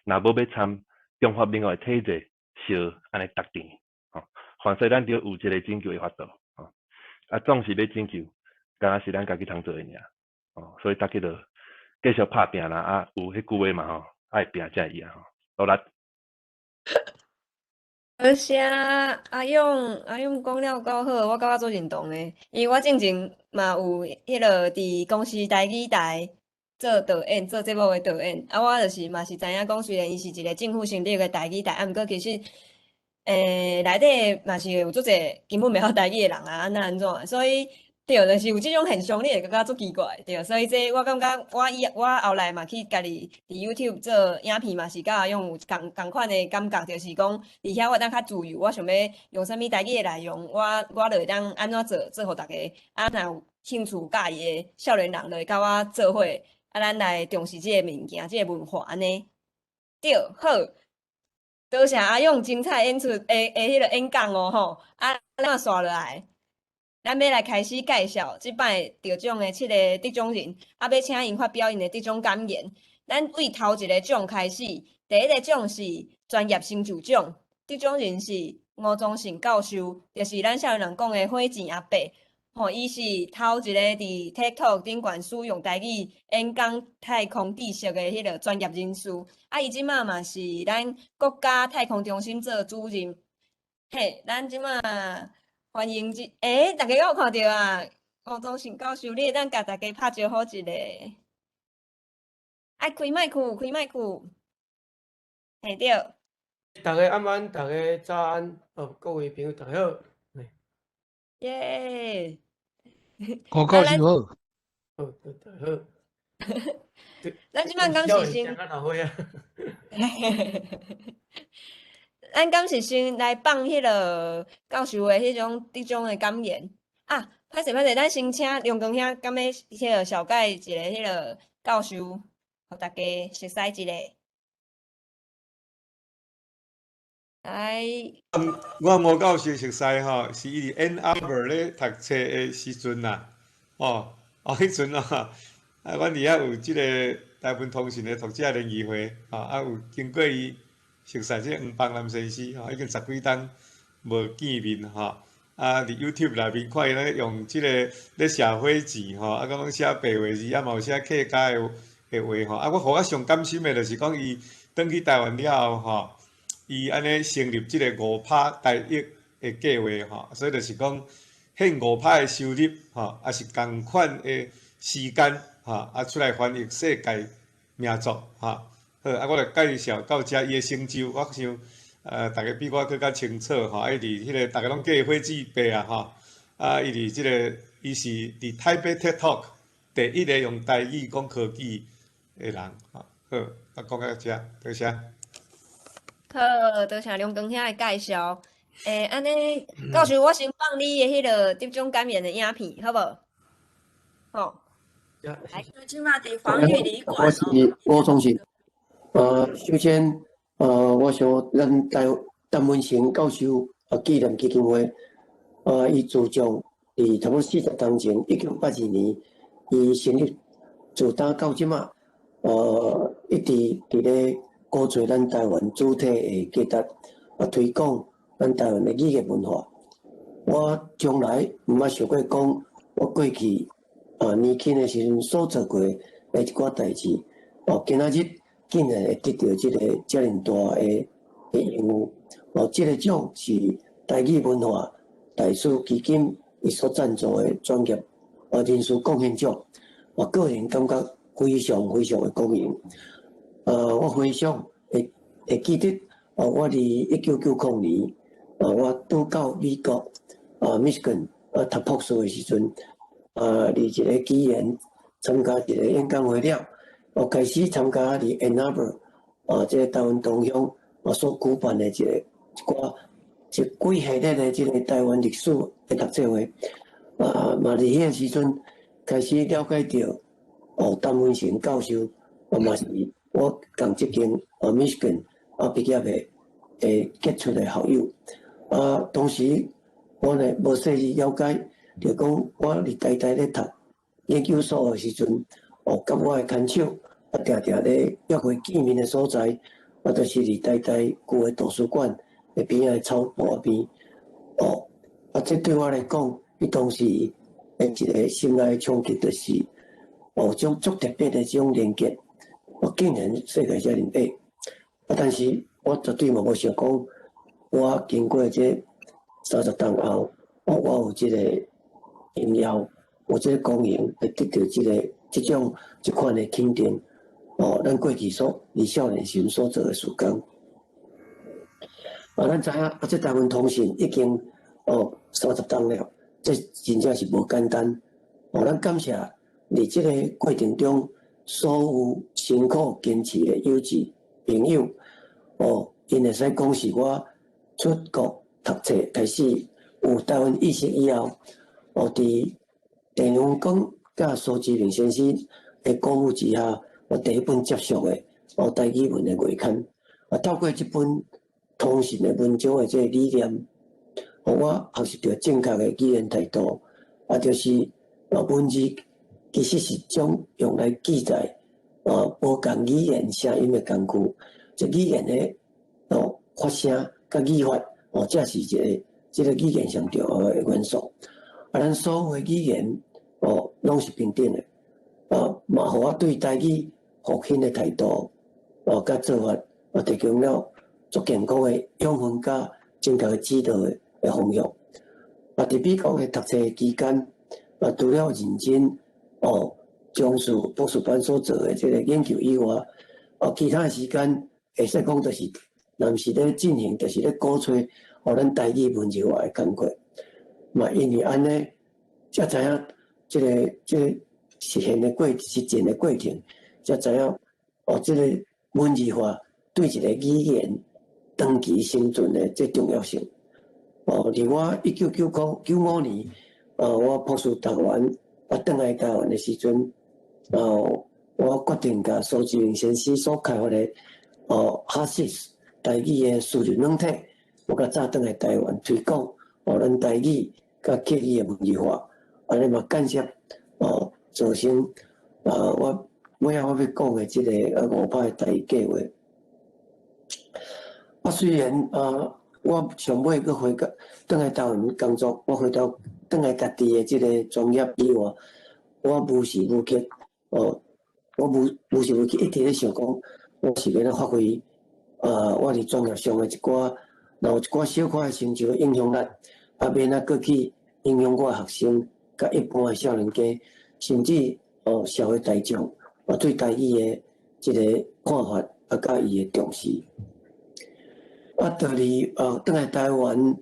Speaker 6: 若無欲參中華民國的體制，相按呢搭甜，吼，凡勢咱著有一個拯救的法度，吼，啊，總是欲拯救，敢若是咱家己通做的爾，吼，所以大家著繼續拍拚啦，啊，有彼句話嘛吼，愛拚才會贏吼，努力。
Speaker 1: 多謝阿勇，阿勇講了夠好，我感覺足認同的，因為我進前嘛有彼個佇公視台語台做導演，做節目的導演，啊，我就是嘛是知影講，雖然伊是一個政府成立的台語台，啊，毋過其實，內底嘛是有足濟根本袂曉台語的人啊，按怎按怎，所以對，就是有這種現象，你會感覺足奇怪，對，所以這我感覺我以我後來嘛去家己佇 YouTube 做影片嘛是佮阿勇有仝仝款的感覺，就是講佇遐我會當較自由，我想欲用啥物台語的內容，我就會當按怎做，做予大家，啊，若有興趣佮意的少年人，就會佮我做伙，啊，咱來重視這個物件，這個文化按呢。對，好，多謝阿勇精彩演出的彼個演講哦吼，啊，咱紲落來。咱欲來開始介紹這擺得獎的七個得獎人，啊，欲請𪜶發表𪜶的得獎感言。咱對頭一個獎開始，第一個獎是專業成就獎，得獎人是吳宗盛教授，就是咱少年人講的火箭阿伯。吼，伊是頭一個佇 TikTok 頂懸使用台語演講太空知識的彼個專業人士。啊，伊這馬嘛是咱國家太空中心做主任。嘿，咱這馬。歡迎這，大家敢有看著啊？吳宗盛教授，你會當共大家拍招呼一下。愛開麥克，開麥克。嘿對。
Speaker 7: 大家晚安，大家早安，哦，各位朋友大家好。
Speaker 1: 耶。
Speaker 8: 吳教授好。
Speaker 7: 好，大家好。
Speaker 1: 咱這擺敢是先。咱敢是先來放彼個教授的彼種得獎的感言啊！歹勢歹勢，咱先請梁光兄，敢欲彼個紹介一下彼個教授，予大家熟悉一下。來，
Speaker 2: 我吳教授熟悉吼，是伊佇 Ann Arbor 咧讀冊的時陣啦，哦，哦，彼陣啊，啊，阮佇遐有這個台文通訊的讀者聯誼會，吼，啊，有經過伊。熟似這個黃邦南先生吼，已經十幾冬無見面吼，啊，佇 YouTube 內面看伊咧用這個咧寫火字吼，啊，閣攏寫白話字，啊嘛有寫客家的的話吼。啊，我予我上感心的就是講伊轉去台灣了後吼，伊按呢成立這个五拍台譯的計劃吼，所以就是講獻五拍的收入吼，也是仝款的時間吼，啊出來翻譯世界名作吼。好，啊，我就介紹到遮伊的成就，我想。逐家比我閣較清楚吼，啊，伊佇彼个逐家攏叫伊火箭伯啊吼，啊，伊佇這个，伊是佇台北 TED Talk 第一个用台語講科技的人吼。好，我講到遮，多謝。
Speaker 1: 好，多謝龍光兄的介紹。欸，按呢，教授，我先放你的彼个得獎感言的影片，好無？好。
Speaker 3: 來，這馬佇黃玉旅館。
Speaker 9: 我是吳宗信。首先。我想咱台陳文成教授紀念基金會，伊自從佇差不多40冬前，1982年，伊成立，自當到這馬，一直佇咧鼓吹咱台灣主體的價值，推廣咱台灣的語言文化。我從來毋捌想過講，我過去年輕的時陣所做過的一寡代誌，哦，今仔日竟然會得著這个遮爾大的的榮譽，哦，這个獎是台語文化大使基金伊所贊助的專業人士貢獻獎，我個人感覺非常非常的光榮。我非常會記得，哦，我佇1990年，我拄到美國密西根讀博士的時陣，佇一个機緣參加一個演講會了。我開始參加佇 Ann Arbor，這个台灣同鄉所舉辦的一個一寡一幾系列的這个台灣歷史的讀冊會，嘛佇彼个時陣開始了解著，哦，陳文成教授，嘛是我仝這間Michigan 畢業的傑出的校友。啊，當時我呢無細緻了解，就講我佇台大咧讀研究所的時陣，哦，佮我的牽手，定定咧約會見面的所在，就是佇台大舊的圖書館的邊仔的草埔邊。哦，啊，這對我來講，彼當時的一個心內衝擊，就是哦，種足特別的這種連結，我竟然世界遮爾矮。啊，但是我絕對嘛無想講，我經過這30冬後，我有這個榮耀，有這個光榮，會得著這个這種這款的肯定。哦，咱過去所佇少年時所做的事工。啊，咱知影啊，這台灣通信已經30冬了，這真正是無簡單。哦，咱感謝佇這个過程中所有辛苦堅持的友誼朋友，哦，𪜶會使講是我出國讀冊開始有台灣意識以後，哦，佇鄭文光佮蘇志明先生的鼓舞之下，我第一本接觸的台語文的月刊，啊，透過這本通信的文章的這个理念，予我學習著正確的語言態度，啊，就是文字其實是種用來記載無仝語言聲音的工具，這語言的發聲佮語法，哦，這是一个這个語言上重要的元素。啊，咱所有的語言攏是平等的，啊，嘛予我對台語復興的態度，佮做法，提供了足健康的養分佮正確的指導的方向。啊，佇美國的讀冊期間，啊，除了認真從事博士班所做的這个研究以外，其他的時間會使講就是，若毋是咧進行，就是咧鼓吹，予咱台語文字化的工課。嘛，因為按呢，才知影這个這个實踐的過程，才知影哦，這个文字化對一个語言長期生存的這重要性。哦，佇我1995年，我博士讀完，轉來台灣的時陣，我決定共蘇志明先生所開發的HASIS 台語的輸入軟體，我共載轉來台灣推廣，咱台語佮客語的文字化，按呢嘛間接造成我尾仔我欲講的這个五拍的台語計劃。啊，雖然我上尾閣回閣轉來台灣工作，我回到轉來家己的這个專業以外，我無時無刻哦，我無時無刻一直咧想講，我是欲按怎發揮，我佇專業上的一寡，若有一寡小可的成就影響力，啊，欲按怎閣去影響我的學生，佮一般的少年家，甚至哦社會大眾，我對台語的這个看法，啊，佮伊的重視。啊，到佇轉來台灣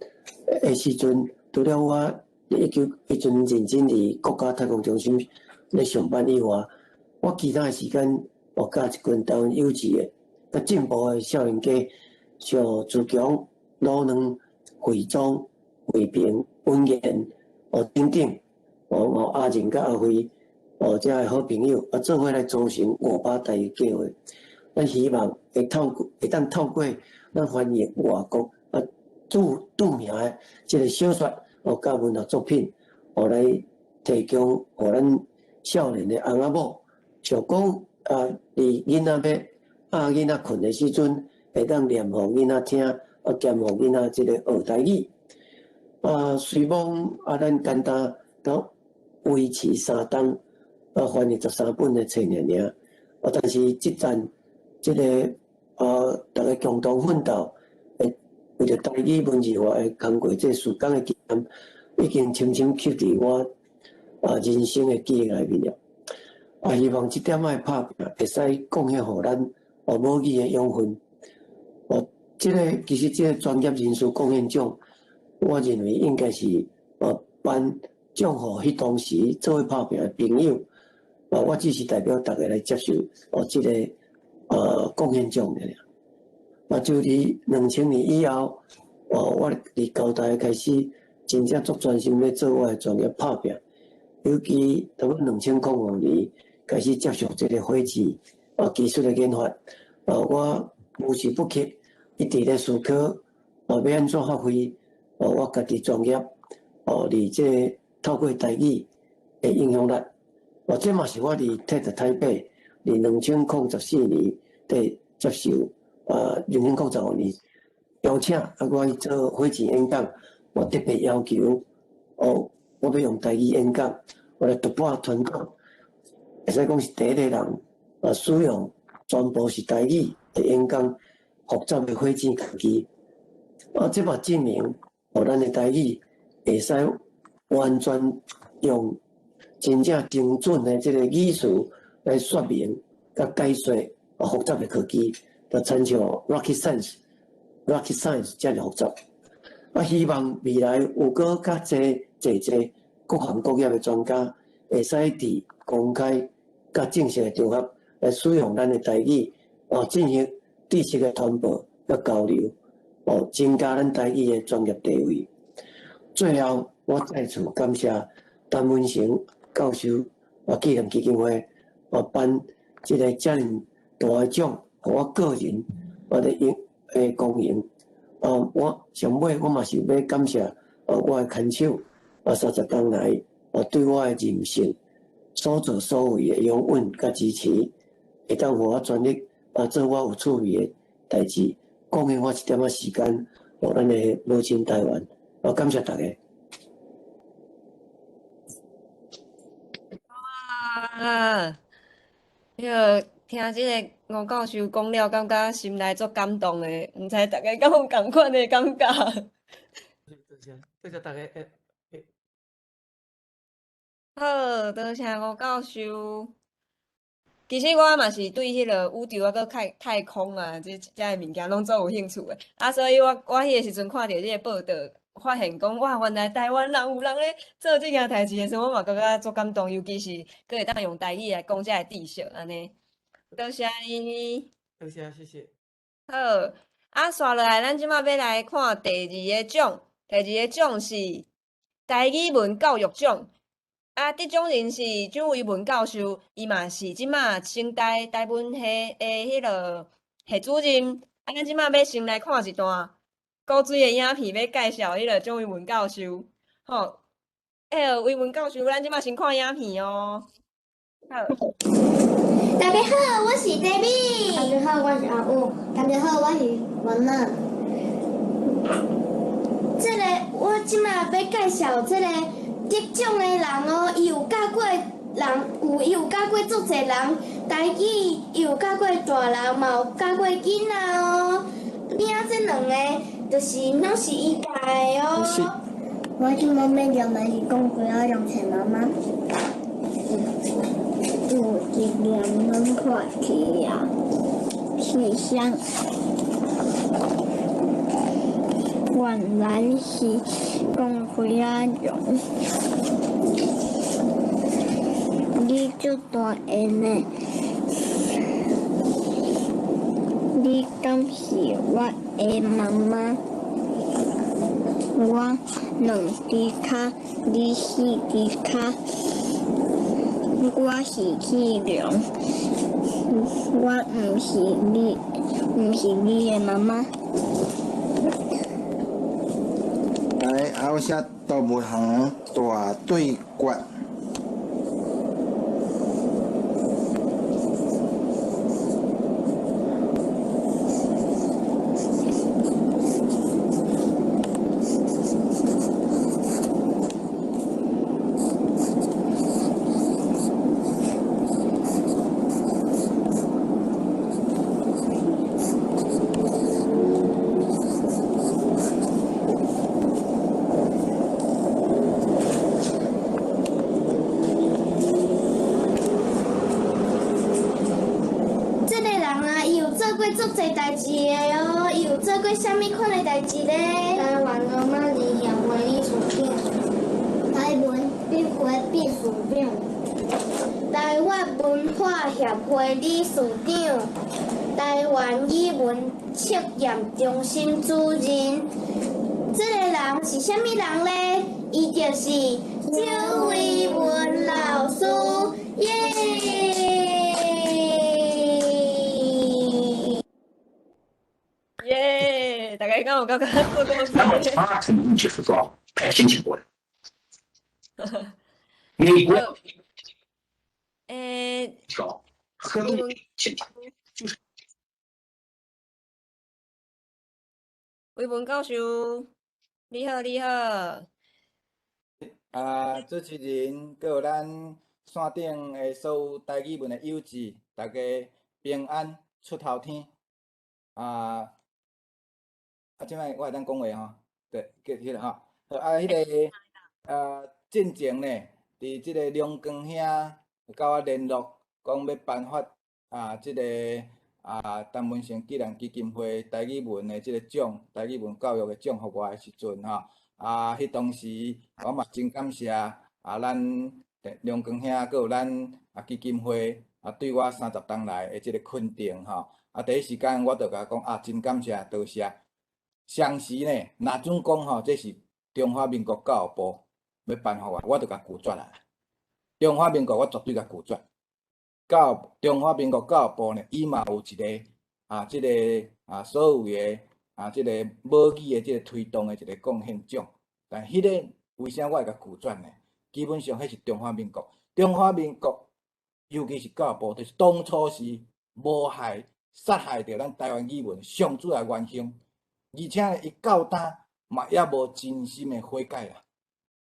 Speaker 9: 的時陣，除了我一九彼陣認真佇國家太空中心咧上班以外，我其他的時間，我佮一群台灣幼稚的、佮進步的少年家，像自強、魯能、惠中、惠平、文言、哦等等，哦阿仁佮阿輝，哦遮的好朋友，啊做伙來組成500台語計劃。咱希望會當透過咱翻譯外國啊著名的這个小說哦，佮文學作品，哦來提供予咱少年的翁仔某，想講啊，佇囡仔欲壓囡仔睏的時陣，會當念予囡仔聽，啊兼予囡仔這个學台語。啊，雖罔啊，咱簡單都維持3冬，啊翻譯13本的冊爾爾，啊，但是這陣這个啊，逐家共同奮鬥，會為著台語文字化的工作，這事工的經驗，已經深深刻佇我啊人生的記憶內面了。啊，希望這點仔的拍拚會使貢獻予咱哦母語的養分。哦，這个其實這个專業人士貢獻獎，我認為應該是哦頒獎予彼當時做伙拍拚的朋友。啊，我只是代表逐家來接受哦這个貢獻獎爾。啊，就佇2000年以後，哦，我佇交大開始真正足專心咧做我的專業拍拚。尤其差不多2005年開始接觸這个火箭啊技術的研發，啊，我無時不刻一直咧思考，啊，欲按怎發揮，哦，我家己專業，哦，佇這个透過台語的影響力，哦，這嘛是我佇 TED 台北，佇2014年佇接受啊，2015年邀請啊，我去做火箭演講，我特別要求，哦，我欲用台語演講，我來突破傳統，會使講是第一个人啊，使用全部是台語的演講，複雜的火箭科技，啊，這嘛證明，哦，咱的台語會使完全用真正精準的這个語詞來說明佮解說啊複雜的科技，就親像 rocket science 遮爾複雜。啊，希望未來有閣較濟濟濟各行各業的專家，會使佇公開佮正式的場合來使用咱的台語，哦，進行知識的傳播佮交流，哦，增加咱台語的專業地位。最後，我再次感謝陳文成教授啊紀念基金會哦頒這个遮爾大的獎，予我個人我的榮的光榮。哦，我上尾我嘛是欲感謝哦我的牽手啊30冬來哦對我的人生所作所為的擁趸佮支持，會當予我全力啊做我有趣味的代誌，貢獻我一點仔時間，予咱的母親台灣。哦，感謝大家。
Speaker 1: 哇！彼个聽這个吳教授講了，感覺心內足感動的，毋知大家敢有仝款的感覺？
Speaker 7: 多謝，多謝大家。
Speaker 1: 好，多謝吳教授。其實我嘛是對彼个宇宙啊，閣太空啊，這个物件攏足有興趣的。啊，所以我彼个時陣看著這个報道，發現講哇，原來台灣人有人咧做這件代誌的時陣，我嘛感覺足感動，尤其是閣會當用台語來講這个知識按呢。多謝你。
Speaker 7: 多謝，謝謝。
Speaker 1: 好，啊，紲落來，咱這馬欲來看第二个獎，第二个獎是台語文教育獎。啊，得獎人是蔣維文教授，伊嘛是這馬成大台文系的彼个系主任。啊，咱這馬欲先來看一段古錐的影片，欲介紹彼个蔣維文教授。吼，彼个維文教授，咱這馬先看影片哦。好。
Speaker 10: 大家好，我是 David。
Speaker 11: 大家好，我是阿五。
Speaker 10: 大家好，我是文樂。這个我這馬欲介紹這个得獎的人哦，伊有教過人，有伊有教過足濟人台語，伊有教過大人，嘛有教過囡仔哦。邊仔這兩個就是攏是伊教的哦。
Speaker 11: 我這馬欲念的是講雞仔龍找媽媽，有一粒卵破去啊，是啥？原來是講雞仔龍。你足大个呢？你敢是我的媽媽？我兩隻跤，你四隻跤。我是去龍，我毋是你，毋是你的媽媽。
Speaker 12: 來後寫動物園大對決。
Speaker 10: 這個人啊，伊有做過足濟代誌的哦，伊有做過啥物款的代誌咧？
Speaker 11: 台灣羅馬字協會理事長，台文筆會秘書長，
Speaker 10: 台灣文化協會理事長，台灣語文測驗中心主任。這個人是啥物人咧？伊就是周維文老師，耶！
Speaker 1: 耶！大家敢有感覺做故事？
Speaker 13: 美國
Speaker 1: 欸，維文教授，你好，你好。
Speaker 12: 啊，主持人，閣有咱線頂的所有台語文的友志，大家平安出頭天。啊，啊，這擺我會當講話吼，對，叫彼个吼。好啊，彼个啊，進前呢，佇這个龍光兄佮我聯絡，講欲頒發啊，這个啊，陳文成紀念基金會台語文的這个獎，台語文教育的獎，予我的時陣吼，啊，彼當時我嘛真感謝啊，咱龍光兄，閣有咱啊基金會啊，對我30冬來的這个肯定吼。啊，第一時間我就共講啊，真感謝，多謝。相時呢，若準講吼，這是中華民國教育部欲頒予我，我就共拒絕啦。中華民國我絕對共拒絕。教中華民國教育部呢，伊嘛有一個啊，這個啊，所謂的啊，這個母語的這個推動的一個貢獻獎。但彼个為啥我會共拒絕呢？基本上彼是中華民國，中華民國尤其是教育部，就是當初是謀害、殺害著咱台灣語文上主要元兇，而且呢，伊到今嘛猶無真心的悔改啦，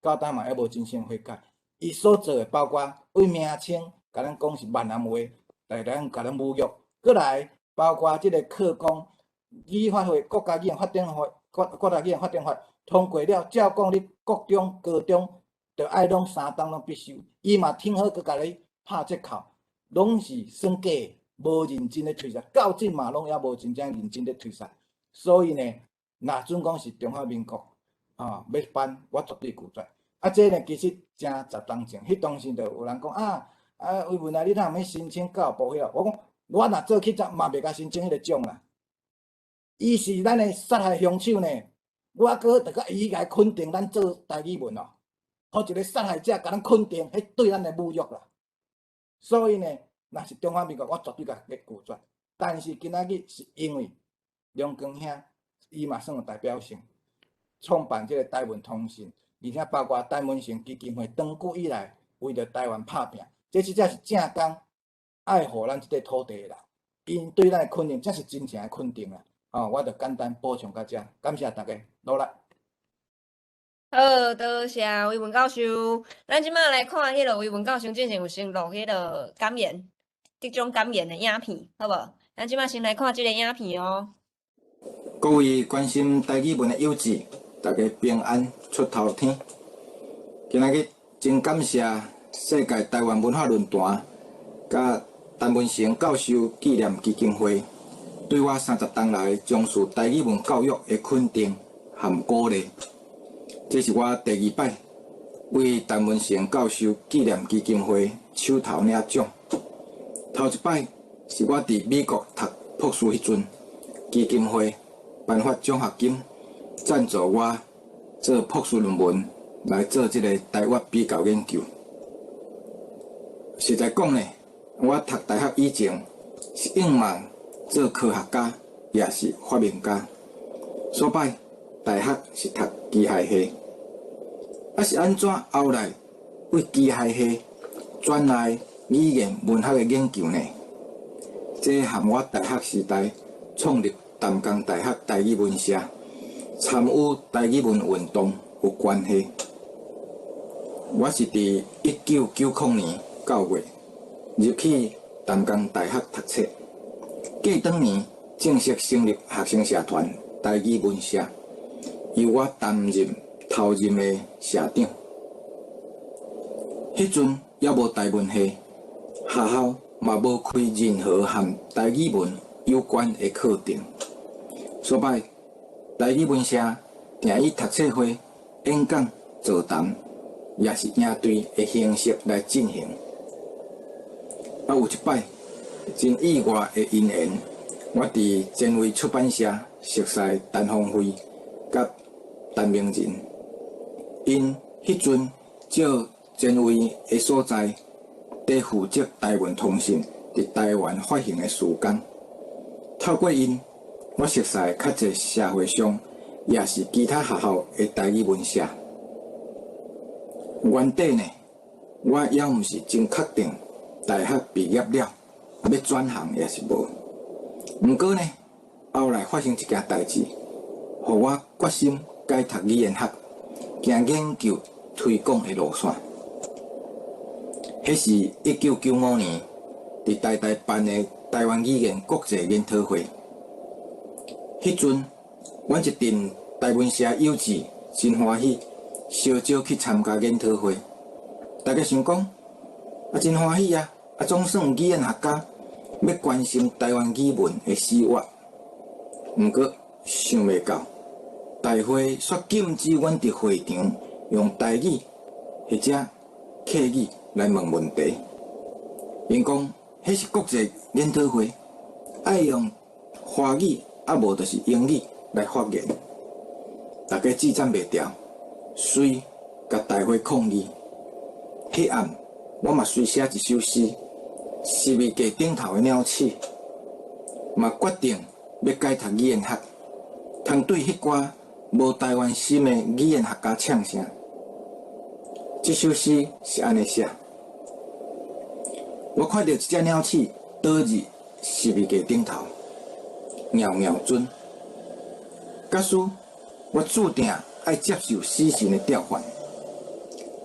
Speaker 12: 到今嘛猶無真心悔改。伊所做的包括對名稱，共咱講是閩南話，來咱共咱侮辱；閣來包括這个課綱語法會、國家語言發展法、國家語言發展法通過了，照講你國中、高中著愛攏3冬攏必修。伊嘛挺好，閣共你拍折扣，攏是算假，無認真咧推捒，到這嘛攏猶無真正認真咧推捒。所以呢，若準講是中華民國啊，欲頒，我絕對拒絕。啊，這呢其實誠10冬前，彼當時就有人講啊啊，維文啊，你哪有欲申請教育部彼個？我講我若做去則嘛袂共申請彼個獎啦。伊是咱的殺害兇手呢，我閣著閣伊共肯定咱做台語文哦，予一个殺害者共咱肯定，彼對咱的侮辱啦。所以呢，若是中華民國，我絕對共拒絕。但是今仔日是因為龍光兄，伊嘛算有代表性，創辦這個台文通訊，而且包括陳文成基金會，長久以來為著台灣拍拚，這真正是正港愛護咱這塊土地的人，𪜶對咱的肯定，才是真正的肯定啦。吼，我就简单补充到遮，感谢大家，努力。
Speaker 1: 好，多谢维文教授。咱這擺來看彼个维文教授進前有先錄彼个感言，得獎感言的影片，好無？咱這擺先來看這个影片哦。
Speaker 12: 各位關心台語文的友志，大家平安出頭天。今仔日真感謝世界台灣文化論壇佮陳文成教授紀念基金會對我30冬來從事台語文教育的肯定和鼓勵。這是我第二擺為陳文成教授紀念基金會手頭領獎。頭一擺是我佇美國讀博士彼陣，基金會頒發獎學金贊助我做博士論文來做這个台粵比較研究。實在講呢，我讀大學以前是向望做科學家，抑是發明家。所擺大學是讀機械系，啊是按怎後來為機械系轉來語言文學的研究呢？這和我大學時代創立淡江大學台語文社，參與台語文運動有關係。我是佇1990年9月入去淡江大學讀冊，過當年正式成立學生社團台語文社，由我擔任頭任的社長。彼陣猶無台文系，學校嘛無開任何和台語文有關的課程。所擺台語文社定以讀冊會、演講、座談，抑是營隊的形式來進行。啊，有一擺真意外的因緣，我佇前衛出版社熟似陳芳惠佮陳明仁，𪜶彼陣借前衛的所在，佇負責台文通訊佇台灣發行的事工。透過𪜶，我熟似較濟社會上，抑是其他學校的台語文社。原底呢，我猶毋是真確定大學畢業了，欲轉行抑是無。毋過呢，後來發生一件代誌，予我決心改讀語言學，行研究推廣的路線。彼是1995年佇台大辦的台灣語言國際研討會。彼陣，阮一陣台文社友志真歡喜，相招去參加研討會。大家想講，啊真歡喜啊！啊總算有語言學家欲關心台灣語文的死活。毋過想袂到，大會煞禁止阮佇會場用台語或者客語來問問題。𪜶講，彼是國際研討會，愛用華語，啊無就是英語來發言。大家智戰袂牢，隨共大會抗議。彼暗，我嘛隨寫一首詩，十字架頂頭的鳥鼠，嘛決定欲改讀語言學，通對彼寡無台灣心的語言學家嗆聲。這首詩是按呢寫：我看著一隻鳥鼠倒佇十字架頂頭，掻掻顫。假使我注定愛接受死神的吊犯，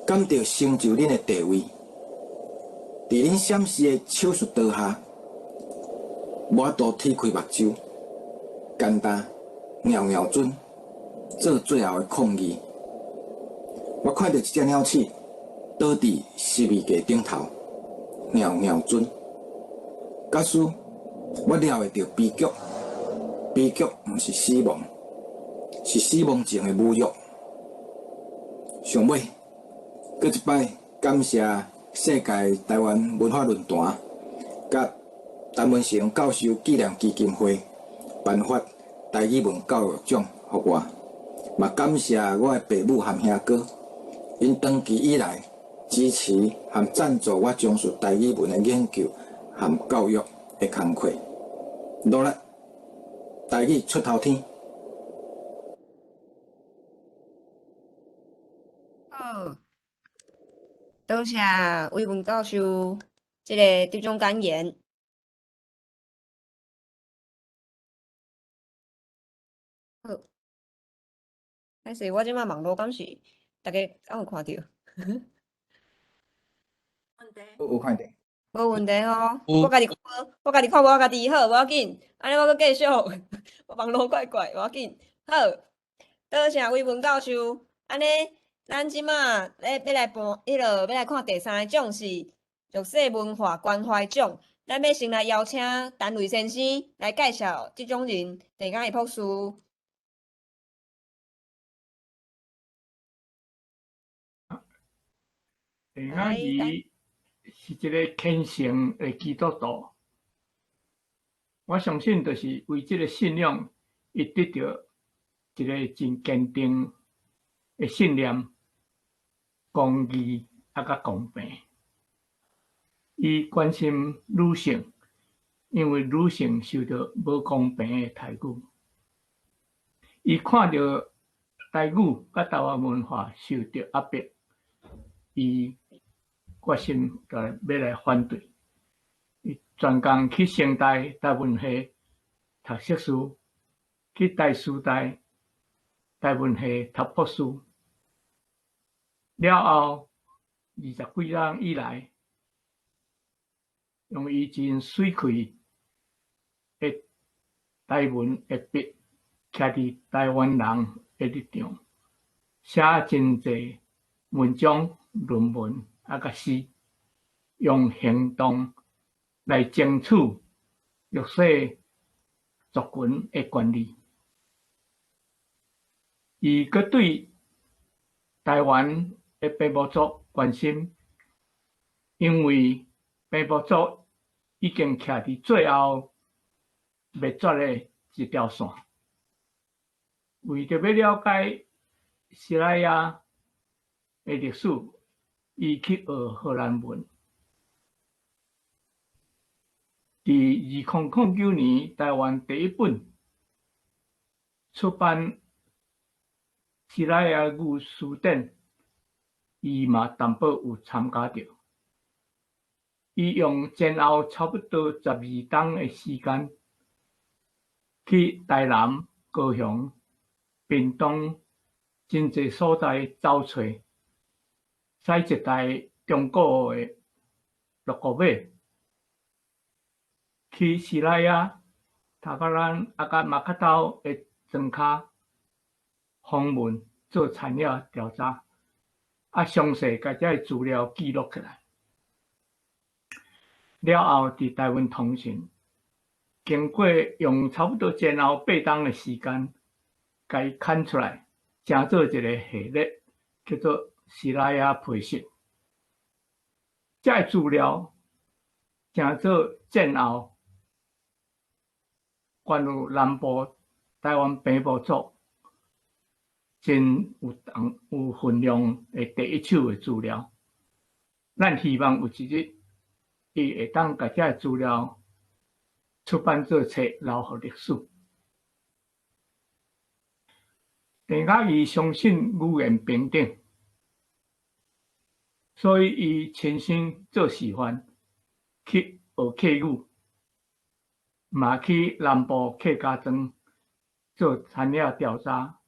Speaker 12: 敢著成就恁的地位，佇恁閃爍的手術刀下，無法度鐵開目睭，簡單掻掻顫，做最後的抗議。我看著一隻鳥鼠倒佇十字架頂頭，掻掻顫。假使我料會著悲劇，悲劇毋是死亡，是死亡前的侮辱。上尾，閣一擺感謝世界台灣文化論壇佮陳文成教授紀念基金會頒發台語文教育獎予我，嘛感謝我的爸母和兄哥，𪜶長期以來支持和贊助我從事台語文的研究和教育的工課。努力，台語出頭天。
Speaker 1: 好，多謝維文教授這個得獎感言。好，歹勢，我這擺網路敢是，大家敢有看著？
Speaker 12: 有看著。
Speaker 1: 無問題吼，我家己看，我家己看無我家己好，無要緊，按呢我閣繼續，我網路怪怪，無要緊。好，多謝維文教授，按呢，咱這馬咧欲來播，彼落欲來看第三個獎是弱勢文化關懷獎。咱欲先來邀請陳瑞先生來介紹這種人，鄭雅儀博士。
Speaker 13: 鄭雅儀是一个虔誠的基督徒，我相信就是為這个信仰，伊得著一个真堅定的信念、公義啊，佮公平。伊關心女性，因為女性受著無公平的待遇。伊看著台語佮台灣文化受著壓迫，伊決心就欲來反對。伊專工去成大台文系讀碩士，去台師大台文系讀博士。了後20幾冬以來，用伊真媠氣的台文的筆，徛佇台灣人的立場，寫真濟文章、論文啊，佮詩，用行動來爭取弱勢族群的權利。伊閣對台灣的平埔族關心，因為平埔族已經徛佇最後滅絕的一條線。為著欲了解西拉雅的歷史，伊去學荷蘭文。佇2009年，台灣第一本出版西拉雅語辭典，伊嘛淡薄有參加著。伊用前後差不多12冬的時間，去台南、高雄、屏東真濟所在走揣，駛一台中古的六股馬，去西拉雅、塔巴蘭啊，佮馬卡兜的莊跤訪問做田野調查，啊，詳細共這个資料記錄起來。了後，佇台灣通訊，經過用差不多前後8冬的時間，共伊砍出來，成做一个系列，叫做西拉雅培訓。這个資料成做戰後關於南部台灣平埔族真有當有分量的第一手的資料。咱希望有一日，伊會當共這个資料出版做冊，留予歷史。鄭雅儀相信語言平等，所以伊親身做示範，去學客語，嘛去南部客家莊做田野調查，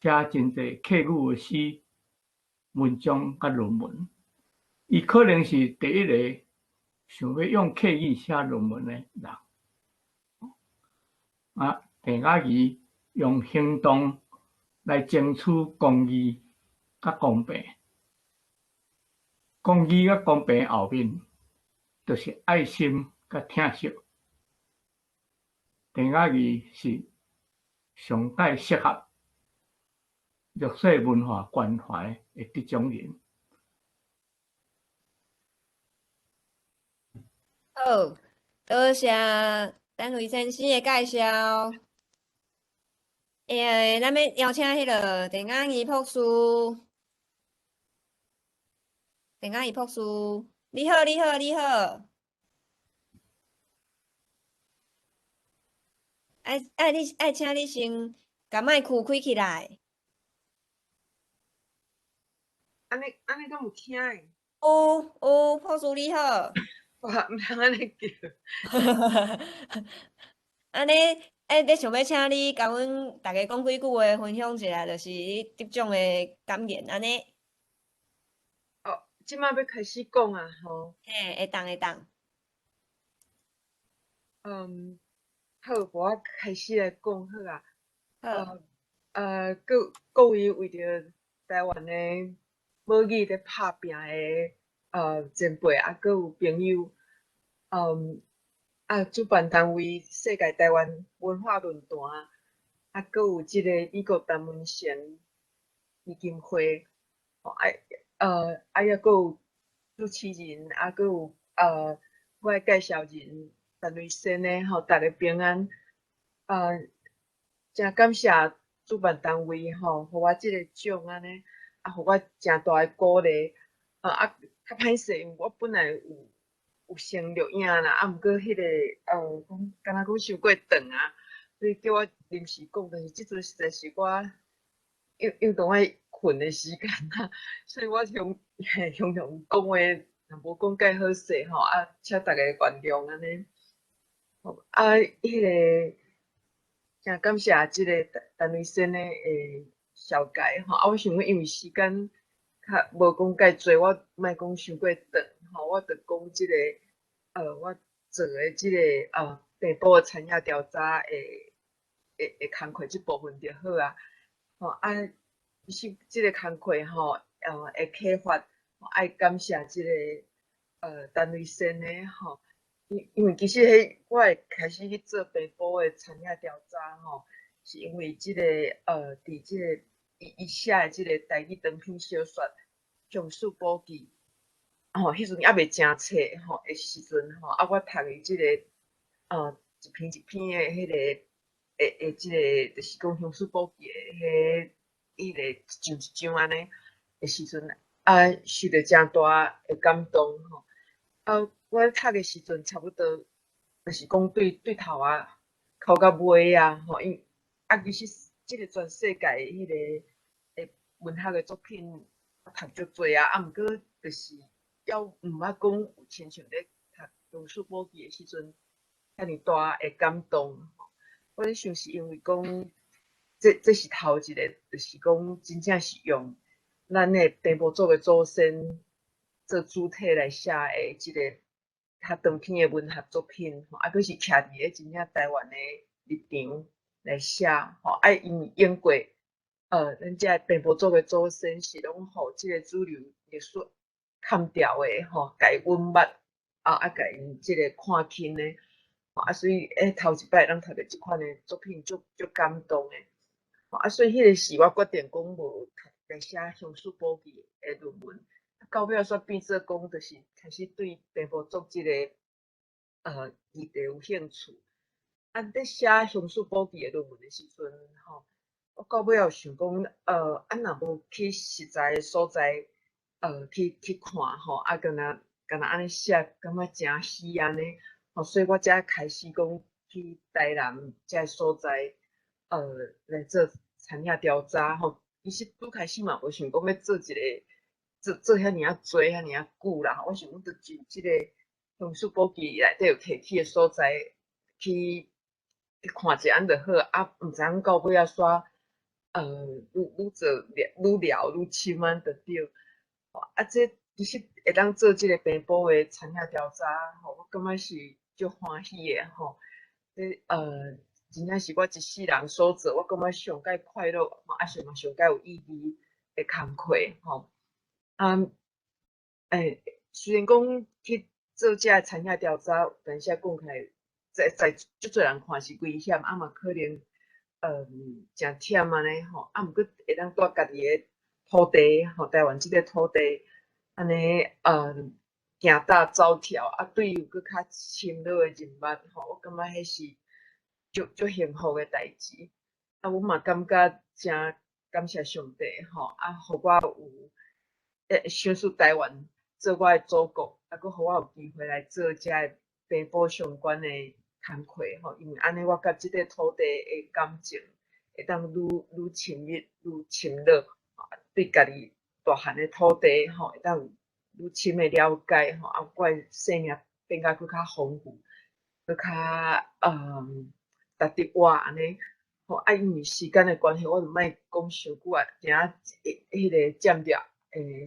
Speaker 13: 寫真濟客語的詩、文章佮論文。伊可能是第一个想欲用客語寫論文的人。啊，鄭雅儀用行動來爭取公義佮公平。公義佮公平後面，就是愛心佮疼惜。鄭雅儀是上蓋適合弱勢文化關懷的得獎人。
Speaker 1: 好，多謝陳瑞先生的介紹。咱欲邀請彼个鄭雅儀博士。鄭雅儀博士，你好，你好，你好。愛你愛請你先共麥克開起來。
Speaker 14: 按呢按呢敢有聽的？
Speaker 1: 有，博士你好。
Speaker 14: 哇，毋通按呢叫。
Speaker 1: 按呢，欸，咧想欲請你共阮逐家講幾句話，分享一下，就是你得獎的感言按呢。
Speaker 14: 哦，這擺欲開始講啊，吼。
Speaker 1: 嘿，會當會當。
Speaker 14: 好，我開始來講好啊。
Speaker 1: 好。
Speaker 14: 各位為著台灣的母語咧拍拚的前輩啊，閣有朋友，啊，主辦單位世界台灣文化論壇，啊，閣有這个美國陳文成基金會，啊，啊，猶閣有主持人，啊，閣有我的介紹人陳瑞仙的吼，逐家平安。誠感謝主辦單位吼，予我這个獎按呢，啊，予我誠大的鼓勵。啊，較歹勢，因為我本來有先錄影啦，啊，毋過彼个講敢若講傷過長啊，所以叫我臨時講，但是這陣實在是我用當愛睏的時間啊，所以我雄雄雄講話，若無講介好勢吼，啊，請大家原諒按呢。啊，彼个誠感謝這个陳瑞仙的紹介吼，啊，我想講因為時間較無講介濟，我莫講傷過長吼，我就講這个我做的這个地保的田野調查的工課這部分就好啊。吼啊，其實這个工課吼，會啟發，愛感謝這个陳瑞仙的吼，因為其實彼我會開始去做地保的田野調查吼，是因為這个佇這个伊寫的這个台語長篇小說《鄉事簿記》吼，彼陣猶未成冊吼的時陣吼，啊，我讀伊這个一篇一篇的彼个的這个，就是講鄉事簿記的彼个一章一章按呢的時陣，啊，受著誠大的感動吼。啊，我讀的時陣差不多，就是講對頭仔哭到尾啊吼，因啊其實這个全世界彼个的文學的作品，我讀足濟啊，啊，毋過就是猶毋捌講有親像咧讀鄉事簿記的時陣，遐爾大的感動。我咧想是因為講，這是頭一个，就是講真正是用咱的平埔族的祖先做主體來寫的這个較長篇的文學作品，吼，啊，閣是徛佇咧真正台灣的立場來寫，吼，啊，因為英國，咱這平埔族的祖先是攏予這个主流歷史砍掉的，吼，共伊隱瞞，啊，共𪜶這个看輕的，啊，所以頭一擺咱讀著這款的作品，足感動的，啊，所以彼个時我決定講無來寫鄉事簿記的論文，到尾仔煞變做講，就是開始對平埔族這个議題有興趣。啊，佇寫鄉事簿記的論文的時陣，吼，我到尾仔有想講，啊，若無去實在的所在，去看吼，啊，敢若按呢寫，感覺誠虛按呢，吼，所以我才開始講去台南這个所在，來做田野調查吼。其實拄開始嘛無想講欲做一个做遐爾仔濟、遐爾仔久啦。我想講，就就這个鄉事簿記內底有提起的所在，去看一下按就好。啊，毋知影到尾仔煞，愈做愈聊愈深按就對。啊，這其實會當做這个平埔的田野調查，吼，我感覺是足歡喜的吼。這真正是我一世人所做，我感覺上蓋快樂，啊，是嘛上蓋有意義的工課吼。啊，雖然講去做這个田野調查，有當時講起來，在足濟人看是危險，啊嘛可能，誠忝按呢吼。啊，毋過會當蹛家己的土地，吼，台灣這个土地，按呢，行搭走跳，啊，對有閣較深入的認捌，吼，我感覺彼是足幸福的代誌。啊，我嘛感覺誠感謝上帝，吼，啊，予我有選擇台灣做我的祖國，啊，閣予我有機會來做這个平埔相關的工課，吼，因為按呢，我佮這个土地的感情會當愈親密、愈深入，對家己大漢的土地，吼，會當有愈深的了解，吼，啊，我的生命變甲閣較豐富，閣較值得我按呢。吼，啊，因为时间的关系，我就莫讲伤久啊。今仔彼个占著，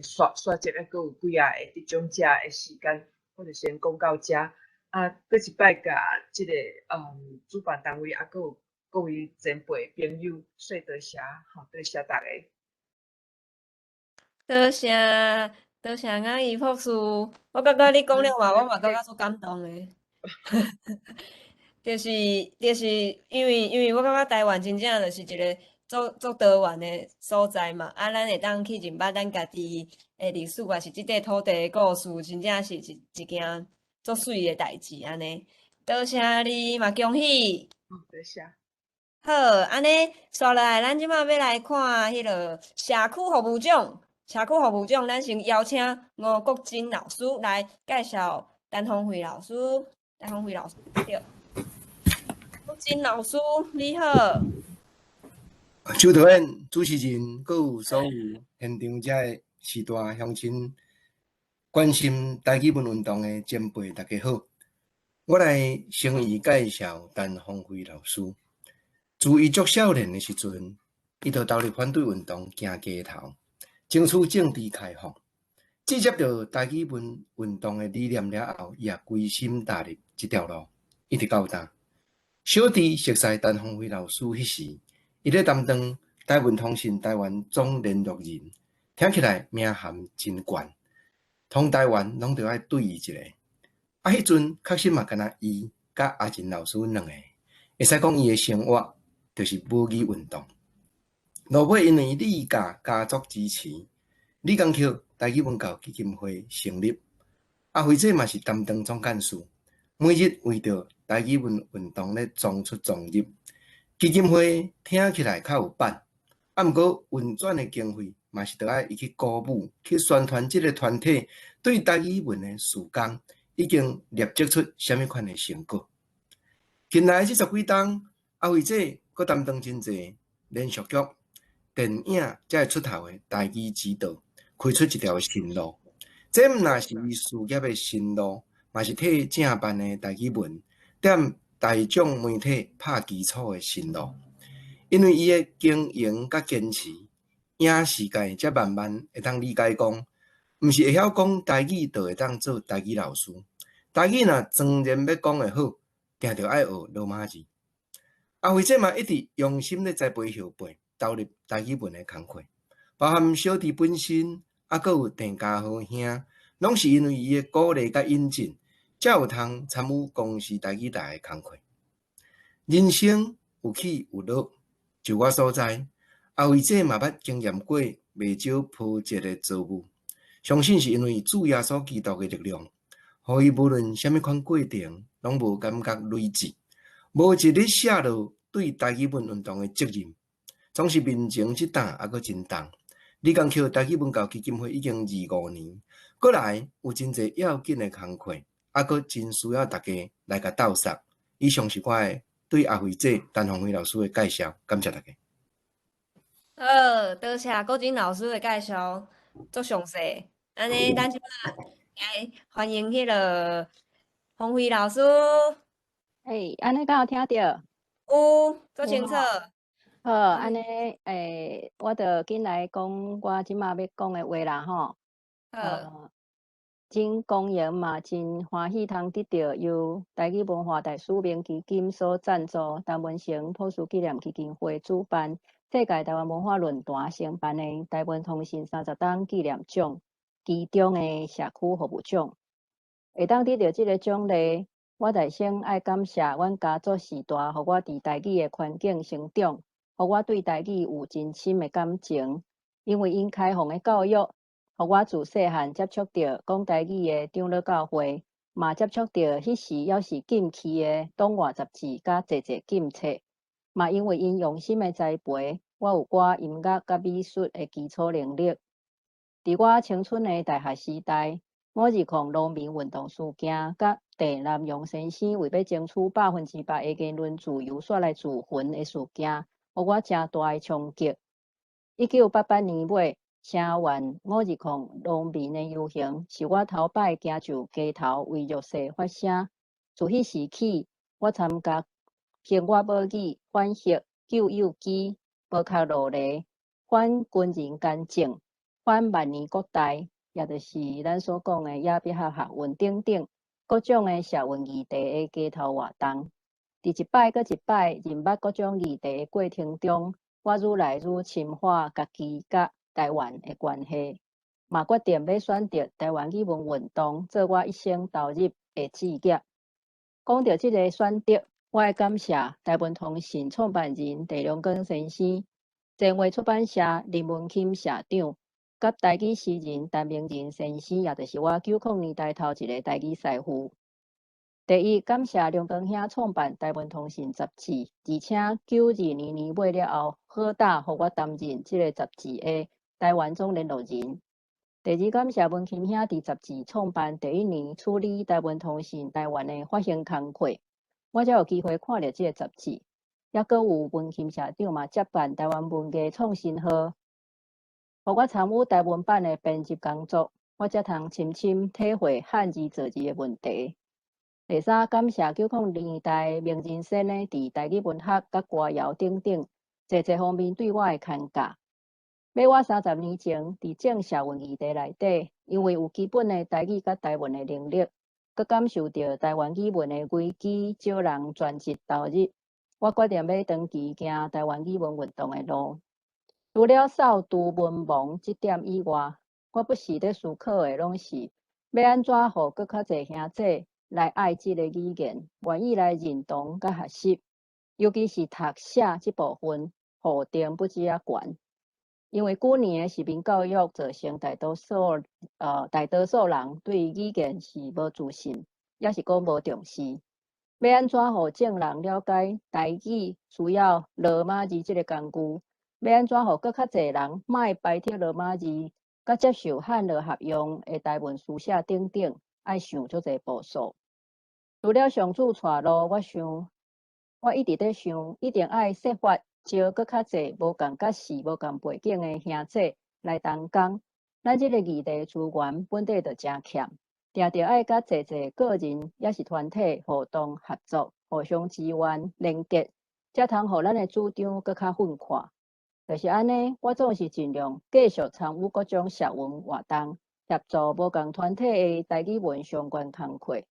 Speaker 14: 煞煞节犹阁有几仔个得奖者的时间，我就先讲到遮。啊，阁一摆共这个主办单位，啊，阁有各位前辈朋友，说多谢，吼，多谢大家。
Speaker 1: 多谢多谢阿姨博士，我感觉你讲了话，我嘛感觉足感动的。就是因为我感觉台湾真正就是一个足足多元的所在嘛，啊，咱會當去認捌咱家己的歷史，抑是這塊土地的故事，真正是一件足媠的代誌按呢。多謝你嘛，恭喜！
Speaker 14: 多謝。
Speaker 1: 好，按呢，紲落來，咱這馬欲來看彼个社區服務獎。社區服務獎，咱先邀請吳國珍老師來介紹陳芳惠老師。陳芳惠老師，對。國珍老師，你好。
Speaker 15: 周導演、主持人，閣有所有現場遮的序大鄉親，關心台語文運動的前輩，大家好。我來先伊介紹陳芳惠老師。自伊足少年的時陣，伊就投入反對運動，行街頭，爭取政治開放。接觸著台語文運動的理念了後，伊也歸心踏入這條路，一直到今。小弟熟似陳芳惠老師彼時，伊咧擔當台文通信台灣總聯絡人，聽起來名銜真懸，通台灣攏著愛對伊一个。啊，彼陣確實嘛，敢若伊佮阿仁老師兩个，會使講伊的生活就是母語運動。落尾因為李家家族支持，李江橋台語文教基金會成立，阿惠姐嘛是擔當總幹事，每日為著台語文運動咧撞出撞入。基金會聽起來較有板，啊，毋過運轉的經費嘛是著愛伊去鼓舞、去宣傳這个團體對台語文的事工已經累積出啥物款的成果。近來這十幾冬，阿惠姐閣擔當真濟連續劇、電影才會出頭的台語指導，開出一條新路。這毋但是伊事業的新路，嘛是替正版的台語文踮大眾媒體拍基礎的新路。因為伊的經營佮堅持，影視界才慢慢會當理解講，毋是會曉講台語就會當做台語老師。台語若莊嚴欲講會好，定著愛學羅馬字。阿惠姐嘛一直用心咧栽培後輩，投入台語文的工課，包含小弟本身，啊，閣有鄭家豪兄，攏是因為伊的鼓勵佮引進，才有通參與公視台語台的工課。人生有起有落，就我所知，阿惠姐嘛捌經驗過袂少波折的遭遇，相信是因為主耶穌基督的力量，予伊無論啥物款過程，攏無感覺累滯，無一日卸落對台語文運動的責任，總是面前這擔猶閣真重。李江橋台語文教基金會已經25年，閣來有真濟要緊的工課，猶閣真需要大家來共鬥捒。以上是我的對阿惠姐陳芳惠老師的介紹，感謝大家。
Speaker 1: 好，多謝國珍老師的介紹，足詳細。按呢，咱這擺來歡迎彼个芳惠老師。
Speaker 16: 欸，按呢敢有聽著？
Speaker 1: 有，足清楚。
Speaker 16: 好，按呢，我就緊來講我這擺欲講的話啦吼。
Speaker 1: 好。
Speaker 16: 真光榮嘛，真歡喜通得著由台語文化大使命基金所贊助，陳文成博士紀念基金會主辦世界台灣文化論壇承辦的台文通信30冬紀念獎其中的社區服務獎。會當得著這个獎勵，我就先愛感謝阮家族序大，予我佇台語的環境成長，予我對台語有真深的感情。因為𪜶開放的教育，予我自細漢接觸著講台語的長老教會，嘛接觸著彼時猶是禁區的黨外雜誌佮濟濟禁冊。嘛因為𪜶用心的栽培，我有寡音樂佮美術的基礎能力。佇我青春的大學時代，520農民運動事件，佮鄭南榕先生為欲爭取100%的言論自由，煞來自焚的事件，予我誠大的衝擊。1988年尾，聲援520農民的遊行，是我頭擺行上街頭為弱勢發聲。自彼時起，我參加兴我母语、反核、救幼鸡、无壳路梨、反军人干政、反万年国代，也就是咱所讲的野笔学学运等等各种的社运议题的街头活动。佇一摆閣一摆認捌各種議題的過程中，我愈來愈深化家己佮台灣的關係，嘛決定欲選擇台灣語文運動做我一生投入的志業。講著這个選擇，我愛感謝台文通信創辦人鄭良根先生、前衛出版社林文欽社長，佮台語詩人陳明仁先生，也就是我90年代頭一个台語師傅。第一，感謝良根兄創辦台文通信雜誌，而且92年年尾了後，好膽予我擔任這个雜誌的台灣總聯絡人。第二，感謝文欽兄佇雜誌創辦第一年處理台文通信台灣的發行工課，我才有機會看著這个雜誌。猶閣有文欽社長嘛接辦台灣文藝創新號，予我參與台文版的編輯工作，我才通深深體會漢字造字的問題。第三，感謝90年代明仁先生佇台語文學佮歌謠等等濟濟方面對我的牽教。欲我30年前佇種社運議題內底，因為有基本的台語佮台文的能力，閣感受著台灣語文的危機，招人全職投入，我決定欲長期行台灣語文運動的路。除了掃除文盲這點以外，我不時咧思考的攏是欲按怎予閣較濟兄弟來愛這个語言，願意來認同佮學習，尤其是讀寫這部分，予定不止仔懸。因為舊年的市民教育造成大多數人對語言是無自信，抑是講無重視。欲按怎予眾人了解台語需要羅馬字這个工具？欲按怎予閣較濟人莫排斥羅馬字，佮接受漢羅合用的台文書寫等等，愛想足濟步數。除了上主帶路，我想，我一直咧想，一定愛設法招閣較濟無仝角勢、無仝背景的兄弟來同工。咱這个議題資源本底就誠欠，定著愛佮濟濟個人抑是團體互動合作，互相支援連結，才通予咱的主張閣較奮闊。就是按呢，我總是盡量繼續參與各種社運活動，協助無仝團體的台語文相關工課。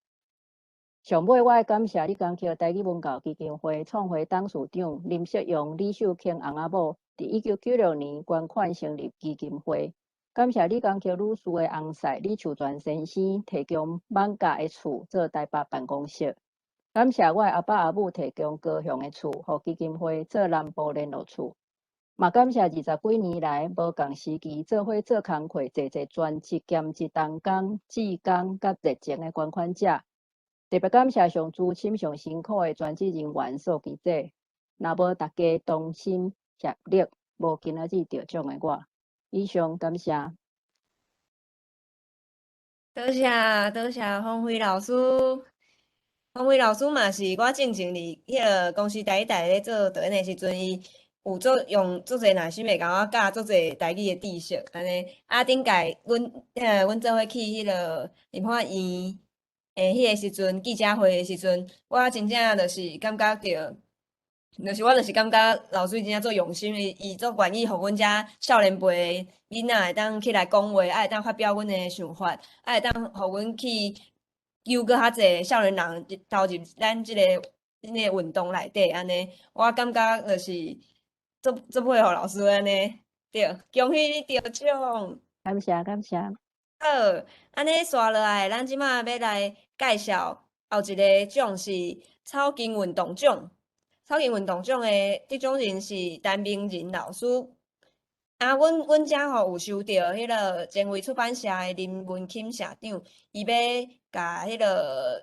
Speaker 16: 上尾，我愛感謝李江橋台語文教基金會創會董事長林錫陽、李秀卿翁仔某，佇1996年捐款成立基金會。感謝李江橋女士的翁婿李樹全先生提供艋舺的厝做台北辦公室。感謝我的阿爸阿母提供高雄的厝，予基金會做南部聯絡處。嘛感謝20幾年來無仝時期做伙做工課，濟濟全職兼職同工、志工佮熱情的捐款者。特別感謝上資深、上辛苦的專職人員素記者，若無大家同心協力，無今仔日得獎的我。以上感謝。
Speaker 1: 多謝多謝方輝老師，方輝老師嘛是我進前佇彼个公視台語台咧做導演的時陣，伊有足用足濟耐心會共我教足濟台語的知識，按呢。啊，頂屆阮做伙去彼个立法院的彼个時陣，記者會的時陣，我真正就是感覺著，就是我就是感覺老師真正足用心，伊足願意予阮遮少年輩的囡仔會當起來講話，啊會當發表阮的想法，啊會當予阮去揪閣較濟少年人投入咱這个運動內底，按呢，我感覺就是足足佩服老師按呢，對，恭喜你得獎！
Speaker 16: 感謝感謝。
Speaker 1: 好，按呢紲落來，咱這馬欲來介紹後一個獎是草根運動獎。草根運動獎的得獎人是陳明仁老師。啊，阮遮吼有收著彼个前衛出版社的林文欽社長，伊欲共彼个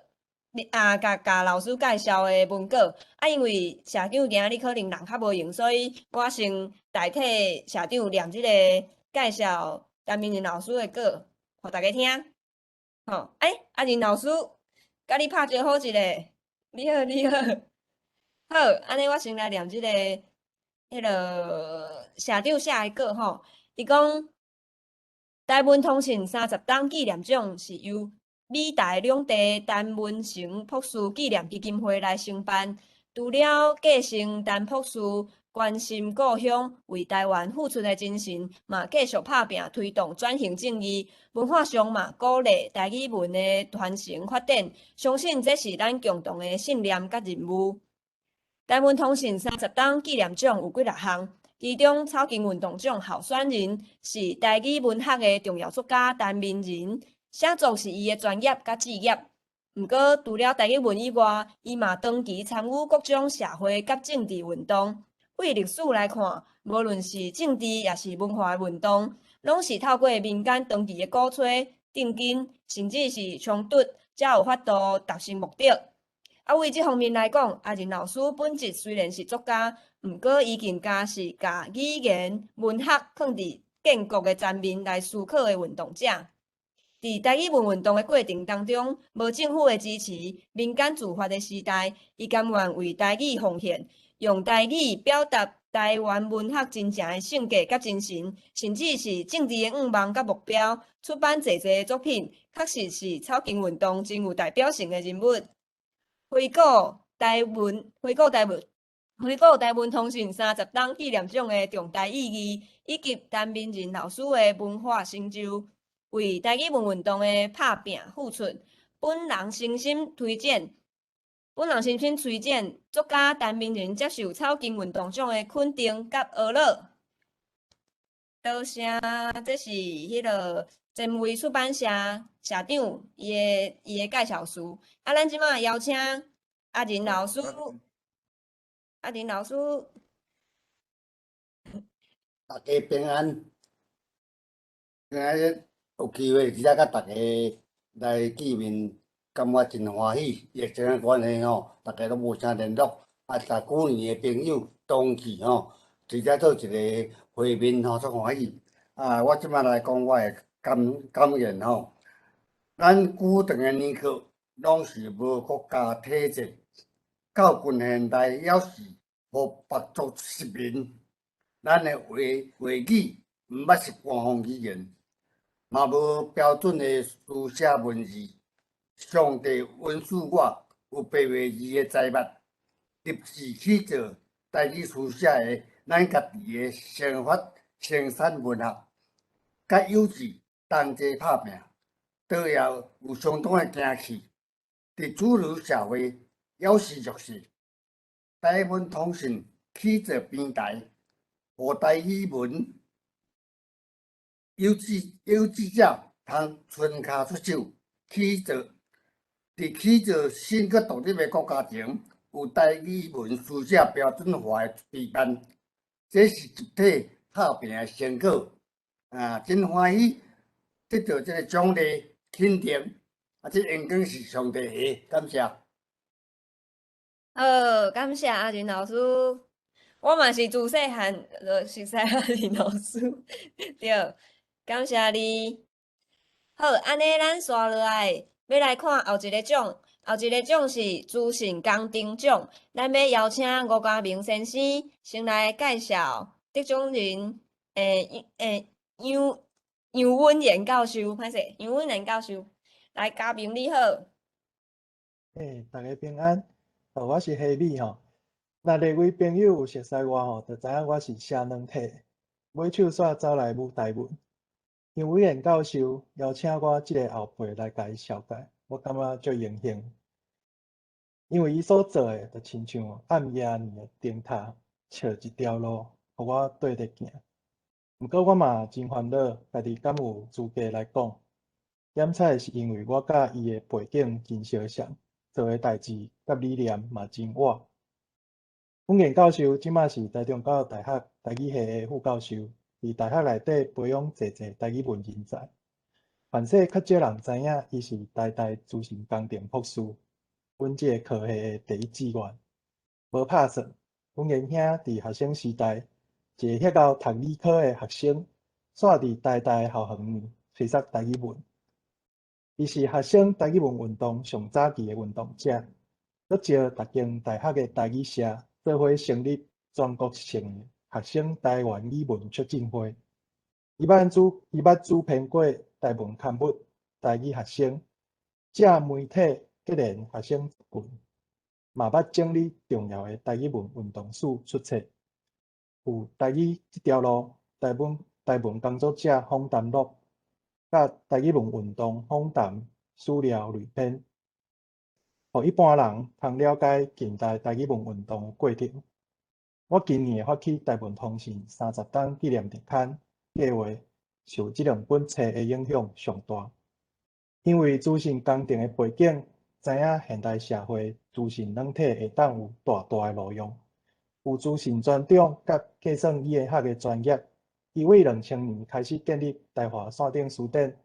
Speaker 1: 啊，共老師介紹的文稿。啊，因為社長今仔日可能人較無閒，所以我先代替社長念這個介紹陳明仁老師的稿，予大家聽。吼，欸，阿仁老師，共你拍招呼一下。你好，你好。好，按呢我先來念這个，彼个社長寫的稿吼。伊講，台文通信30冬紀念獎是由美台兩地陳文成博士紀念基金會來承辦，除了继承陈博士关心故乡、为台湾付出的精神，嘛继续拍拚推动转型正义。文化上嘛鼓励台语文的传承发展，相信这是咱共同的信念佮任务。台文通信30冬纪念奖有几若项，其中草根运动奖候选人是台语文学的重要作家陈明仁，写作是伊的专业佮志业。毋过，除了台语文以外，伊嘛长期参与各种社会佮政治运动。对历史来看，无论是政治抑是文化的运动，拢是透过民间长期的鼓吹、震惊，甚至是冲突，才有法度达成目的。啊，为这方面来讲，阿仁老师本质虽然是作家，毋过伊更加是共语言、文学囥伫建国的前面来思考的运动者。伫台语文运动的过程当中，无政府的支持，民间自发的时代，伊甘愿为台语奉献，用台语表达台湾文学真正的性格佮精神，甚至是政治的愿望佮目标，出版济济的作品，确实是草根运动真有代表性的人物。回顾台文，回顾台文，回顾台文通信30冬纪念奖的重大意义，以及陈明仁老师的文化成就，为台语文运动的拍拚付出，本人诚心推荐作家陈明仁接受草根运动奖的肯定佮呵咾。多谢，这是彼个前卫出版社社长伊的介绍词。啊，咱这马邀请阿仁老师，阿仁老师。
Speaker 17: 大家平安，今仔日有机会伫遮佮大家来见面，感觉真欢喜。疫情的关系吼，大家拢无啥联络，啊，十几年的朋友同志吼，伫遮做一个会面吼，足欢喜。啊，我这摆来讲我的感言吼，咱古长的年月拢是无国家体制，到近现代犹是予别族殖民。咱的话语毋捌是官方语言，嘛无标准的书写文字。上帝恩赐我有白话字的才捌，立志去做台语书写的咱家己的生发生产文学，佮有志同齐拍拚，倒也有相当的惊气。伫主流社会犹是弱势，台文通讯去做平台，予台语文有志者通伸跤出手去做。伫去做新阁独立的国家前，有台语文书写标准化的规范，这是集体拍拚的成果。啊，真欢喜得到这个奖励肯定，啊，这荣光是上帝的，感谢。
Speaker 1: 好，感谢阿仁老师。我嘛是自细汉就熟似阿仁老师，对，感谢你。好，按呢，咱紲落来欲来看后一个奖，后一个奖是资讯工程奖。咱欲邀请吴家明先生先来介绍得奖人，杨文贤教授，歹势，杨文贤教授，来，家明你好。
Speaker 18: 欸，大家平安，我是希美吼。若列位朋友有熟似我吼，就知影我是写软体，尾手煞走来舞台文。杨伟贤教授邀请我这个后辈来共伊绍介，我感觉足荣幸。因为伊所做的，就亲像暗夜暝的灯塔，照一条路，予我缀咧行。毋过我嘛真烦恼，家己敢有资格来讲？检采是因为我佮伊的背景真相像，做的代志佮理念嘛真倚。文贤教授这马是台中教育大学台语系的副教授，伫大学内底培养济济台语文人才。凡势较少人知影，伊是台大资讯工程博士，阮这个科系的第一志愿。无拍算，文贤兄伫学生时代，一个遐𠢕读理科的学生，煞伫台大校园里吹杀台语文。伊是学生台语文运动上早期的运动者，阁招逐间大学的台语社做伙成立全国性的学生台湾语文促进会。伊捌主编过台文刊物《台语学生》，借媒体结连学生群，嘛捌整理重要的台语文运动史出册，有台语這條路、台文工作者訪談錄、佮台語文運動訪談史料彙編，予一般人通了解近代台語文運動的過程。我今年發起台文通信30冬紀念特刊計劃，受這兩本冊的影響上大。因為資訊工程的背景，知影現代社會資訊軟體會當有大大的路用。有資訊專長佮計算語言學的專業，伊為2000年開始建立台華線頂辭典、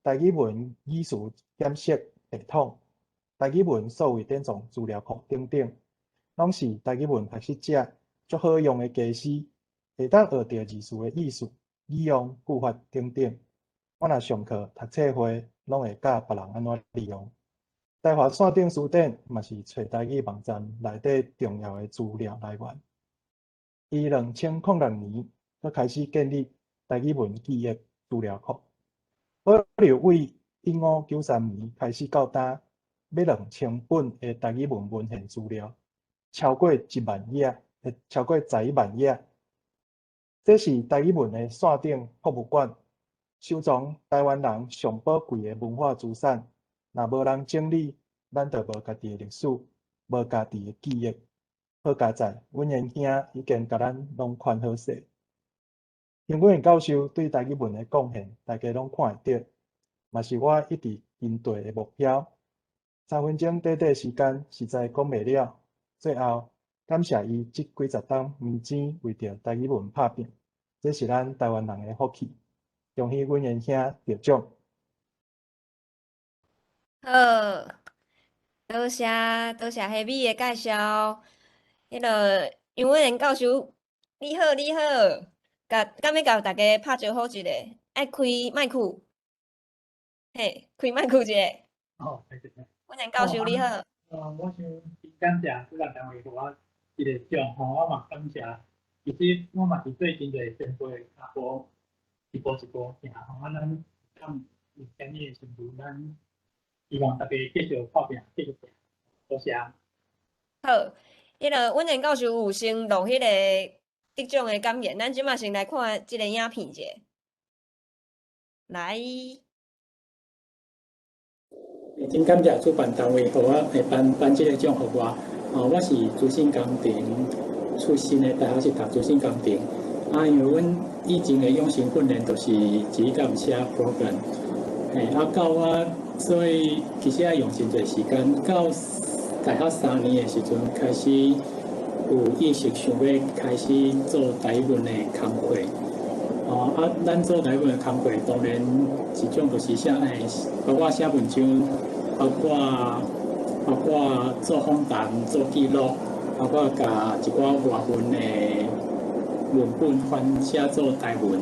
Speaker 18: 台語文語詞檢析系統、台語文數位典藏資料庫等等，攏是台語文學習者足好用的家私，會當學著字詞的意思、語用、句法等等。我若上課、讀冊會，攏會教別人按怎利用。台華線頂辭典嘛是揣台語網站內底重要的資料來源。伊2006年閣開始建立台語文記憶資料庫，保留為1593年開始到今，欲2000本的台語文文獻資料，超過1萬頁，超過11萬頁。這是台語文的線頂博物館，收藏台灣人上寶貴的文化資產。若無人整理，咱就無家己的歷史，無家己的記憶。好佳哉，阮賢兄已經共咱攏寬好勢。楊文教授對台語文的貢獻，大家攏看會著，嘛是我一直堅持的目標。3分鐘短短時間，實在講袂了。最後，感謝伊這幾十冬綿錢為著台語文拍拚，這是咱台灣人的福氣。恭喜阮賢兄得獎。
Speaker 1: 好，多謝多謝彼米的介紹。彼个楊文賢教授，你好你好，共敢欲共大家拍招呼一下，愛開麥克，嘿，開麥克一下。
Speaker 19: 哦，謝謝。
Speaker 1: 文賢教授你好。
Speaker 19: 我想真感謝主辦單位予我這個獎吼，我嘛感謝。其實我嘛是對真濟前輩的跤步一步一步行吼，啊，咱敢有啥物的成就，咱希望大家繼續拍拚，繼續拼，多謝。
Speaker 1: 好，彼个文賢教授有先錄彼個得獎的感言，咱這馬先來看這個影片者。來。
Speaker 20: 真感謝主辦單位予我頒頒這個獎予我。哦，我是資訊工程出身的，大學是讀資訊工程。啊，因為阮以前的養成訓練就是只共寫 program。嘿，啊，到我所以其實愛用真濟時間。到大學3年的時陣，開始有意識想欲開始做台語文的工課。哦，啊，咱做台語文的工課，當然一種就是寫，包括寫文章，包括做訪談、做記錄，包括共一寡外文的文本翻寫做台文。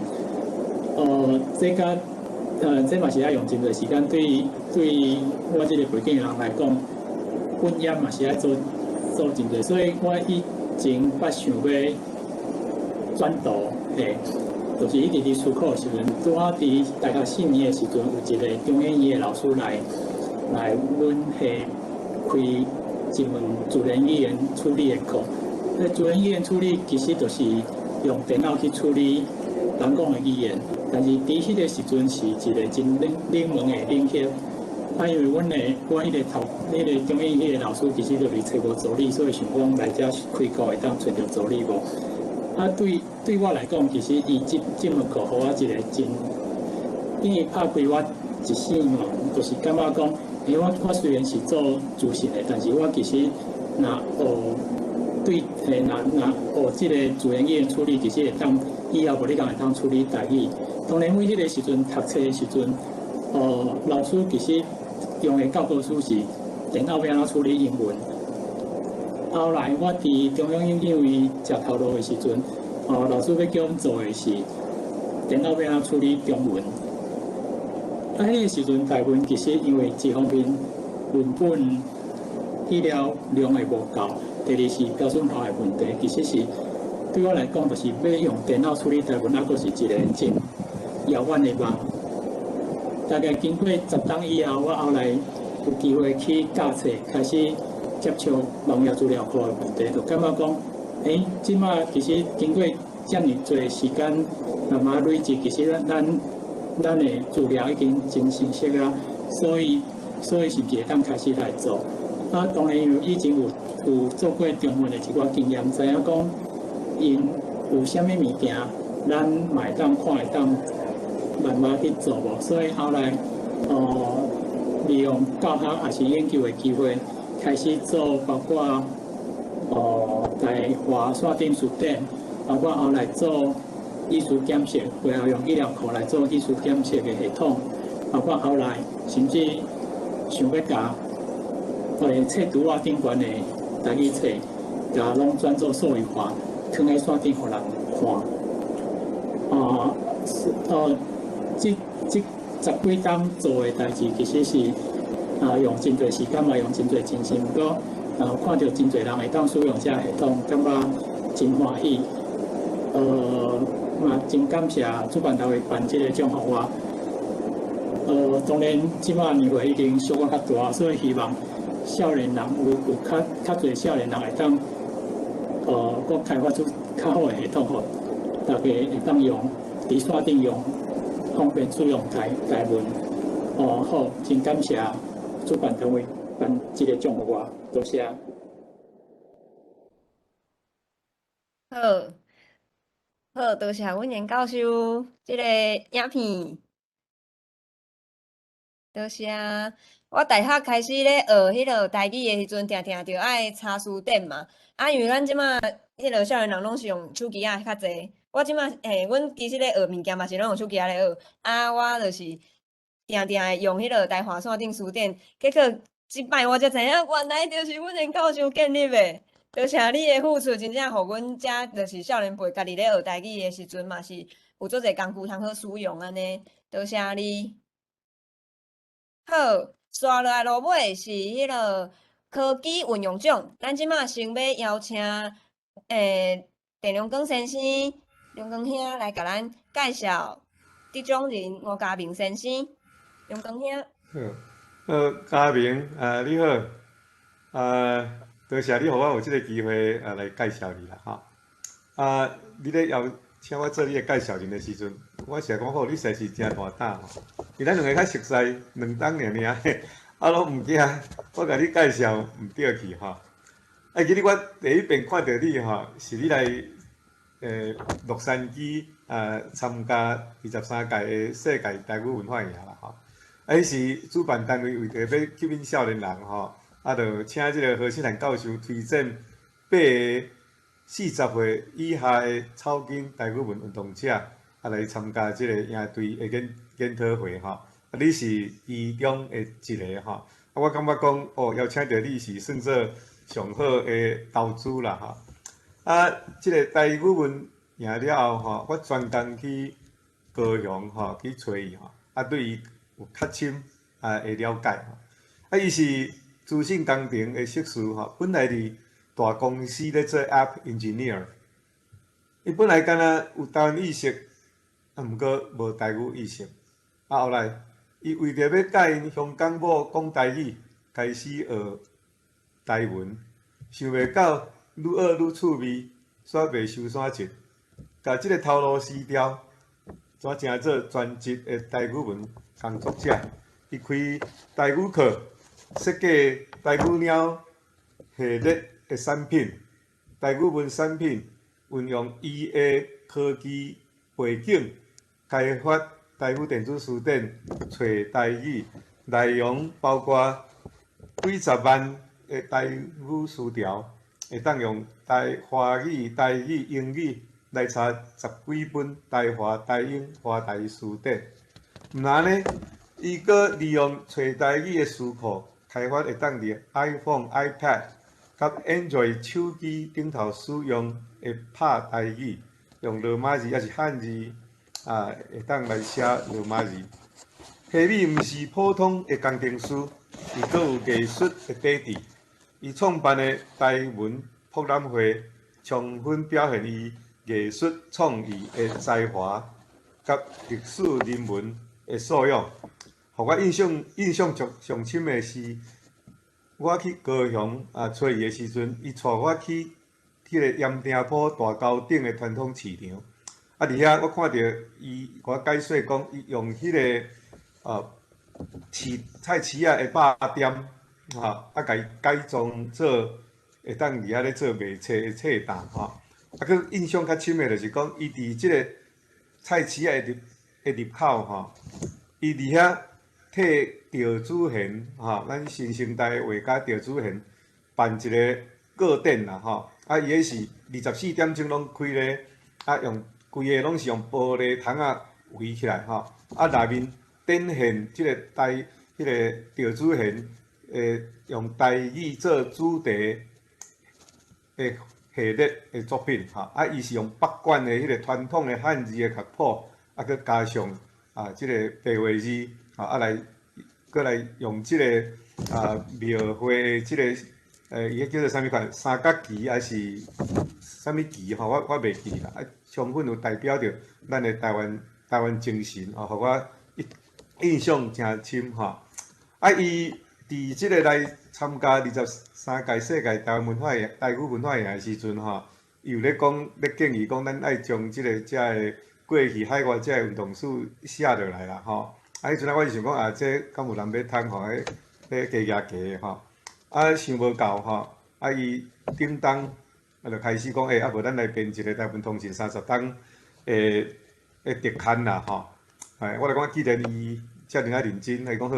Speaker 20: 這個這嘛是愛用真濟時間。對我這個背景的人來講，本業嘛是愛做做真濟，所以我以前捌想欲轉途，嘿，就是一直佇思考的時陣，拄好佇大學4年的時陣，有一個中研院的老師來阮系開一門自然語言處理的課。這自然語言處理其實就是用電腦去處理人講的語言，但是佇彼個時陣是一個真冷冷門的領域。啊，因為阮的我彼個頭，彼個中研院彼個老師其實就是揣無助理，所以想講來遮開課會當揣著助理無？啊，對我來講，其實伊這門課予我一個真，等於拍開我一扇門，就是感覺講，欸，我雖然是做資訊的，但是我其實若學對，欸，若學這個自然語言處理，其實會當以後無你講會當處理台語。當然，阮彼個時陣讀冊的時陣，老師其實用的教科書是電腦欲按怎處理英文。後來我佇中央因為食頭路的時陣，老師欲叫阮做的是電腦欲按怎處理中文。啊，彼個時陣台文其實因為一方面文本資料量會無夠，第二是標準化的問題，其實是對我來講，就是欲用電腦處理台文，猶閣是一個真遙遠的夢。大概經過10冬以後，我後來有機會去教冊，開始接觸網頁資料庫的問題，就感覺講，欸，這馬其實經過遮爾濟時間慢慢累積，其實咱的資料已經真成熟啊，所以是毋是會當開始來做？啊，當然因為以前有做過中文的一寡經驗，知影講𪜶有啥物物件，咱嘛會當看會當慢慢去做無。所以後來，利用教學抑是研究的機會，開始做包括台華線頂辭典，包括後來做語詞檢測，背後用語料庫來做語詞檢測的系統，包括後來甚至想欲共冊櫥仔頂懸的台語冊，共攏轉做數位化，囥佇線頂予人看。啊，是這十幾冬做的代誌，其實是用真濟時間嘛，用真濟精神，毋過看著真濟人會當使用這個系統，感覺真歡喜。嘛真感謝主辦單位頒這個獎予我。當然這馬年歲已經小可較大，所以希望少年人有較濟少年人會當，閣開發出較好的系統，予大家會當用，佇線頂用，方便使用台文。哦，好，真感謝主辦單位頒這個獎予我，多謝。
Speaker 1: 好，好，多謝阮嚴教授這个影片。多謝。我大學開始咧學彼个台語的時陣，定定著愛查辭典嘛。啊，因為咱這馬彼个少年人攏是用手機仔較濟。我這馬嘿，阮其實咧學物件嘛是攏用手機仔咧學。啊，我就是定定會用彼个台華線頂辭典，結果這擺我才知影，原來就是阮嚴教授建立的。多謝你的付出，真正予阮遮就是少年輩家己咧學台語的時陣，嘛是有足濟工具通好使用按呢。多謝你。好，紲落來落尾是彼个科技運用獎，咱這馬先欲邀請鄭良光先生、良光兄來共咱介紹得獎人吳家明先生。良光兄。
Speaker 2: 好，家明，你好，多謝你予我有這个機會來介紹你啦，吼。啊，你咧邀請我做你的介紹人的時陣，我是講好，你實在是誠大膽吼，因為咱兩个較熟似2冬爾爾，啊，攏毋驚，我共你介紹毋對去吼。啊，記得我第一遍看著你吼，是你來洛杉磯參加23屆的世界台語文化營啦吼。啊，彼時主辦單位為著欲吸引少年人吼，啊，就請這个何新蘭教授推薦8个40歲以下的草根台語文運動者，啊，來參加這个營隊的研討會吼。啊，你是其中的一个吼。啊，我感覺講，哦，邀請著你是算做上好的投資啦吼。啊，這个台語文贏了後吼，我專工去高雄吼去揣伊吼，啊，對伊有較深的了解吼。啊，伊是資訊工程的碩士吼，本來佇大公司咧做 App Engineer，伊本來敢若有台灣意識，啊，毋過無台語意識。啊，後來伊為著欲佮𪜶鄉港某講台語，開始學台文，想袂到愈學愈趣味，煞袂收山一，共這个頭路辭掉，轉成做全職的台語文工作者。伊開台語課，設計台語貓系列的產品，台語文產品運用 EA 科技背景，開發台語電子辭典，揣台語，內容包括幾十萬的台語詞條，會當用台華語、台語、英語來查十幾本台華、台英、華台辭典。毋但呢，伊閣利用揣台語的詞庫，開發會當佇 iPhone、iPad 佮 Android 手機頂頭使用的拍台語，用羅馬字抑是漢字啊，會當來寫羅馬字。希米毋是普通的工程師，伊閣有藝術的底底。伊創辦的台文博覽會，充分表現伊藝術創意的才華佮歷史人文的素養。予我印象上深的是，我去高雄啊，揣伊的时阵，伊带我去彼个盐埕埔大沟顶的传统市场。啊，伫遐我看著伊，共我解说讲，伊用彼个市菜市仔的肉店，吼，啊，共伊改装做会当伫遐咧做卖册的册档，吼。啊，阁印象较深的就是讲，伊伫这个菜市仔的入口，吼，伊伫遐替赵子贤，吼，咱新生代的画家赵子贤办一个个展啦，吼。啊，伊彼是24点钟拢开咧，啊，用规个拢是用玻璃窗仔围起来，吼。啊，内面展现这个台，彼个赵子贤，用台语做主题的系列的作品，吼。啊，伊是用北管的彼个传统的汉字的乐谱，啊，阁加上啊，这个白话字，啊，来，阁来用这个啊描绘的这个，伊彼叫做啥物款？三角旗还是啥物旗？吼，我袂记啦。啊，充分有代表著咱的台湾精神，哦，予我印象诚深吼。啊，伊伫这个来参加23届世界台湾文化台语文化营的时阵吼，伊有咧讲，咧建议讲，咱爱将这个遮个过去海外遮个运动史写落来啦吼。啊，彼阵啊，我就想讲啊，这敢有人欲通吼？彼加加加吼，啊，想无到吼，啊，伊顶冬啊，就开始讲，欸，啊，无咱来编一个台文通讯30冬的特刊啦吼。哎，我来讲，既然伊遮尔仔认真，伊讲好，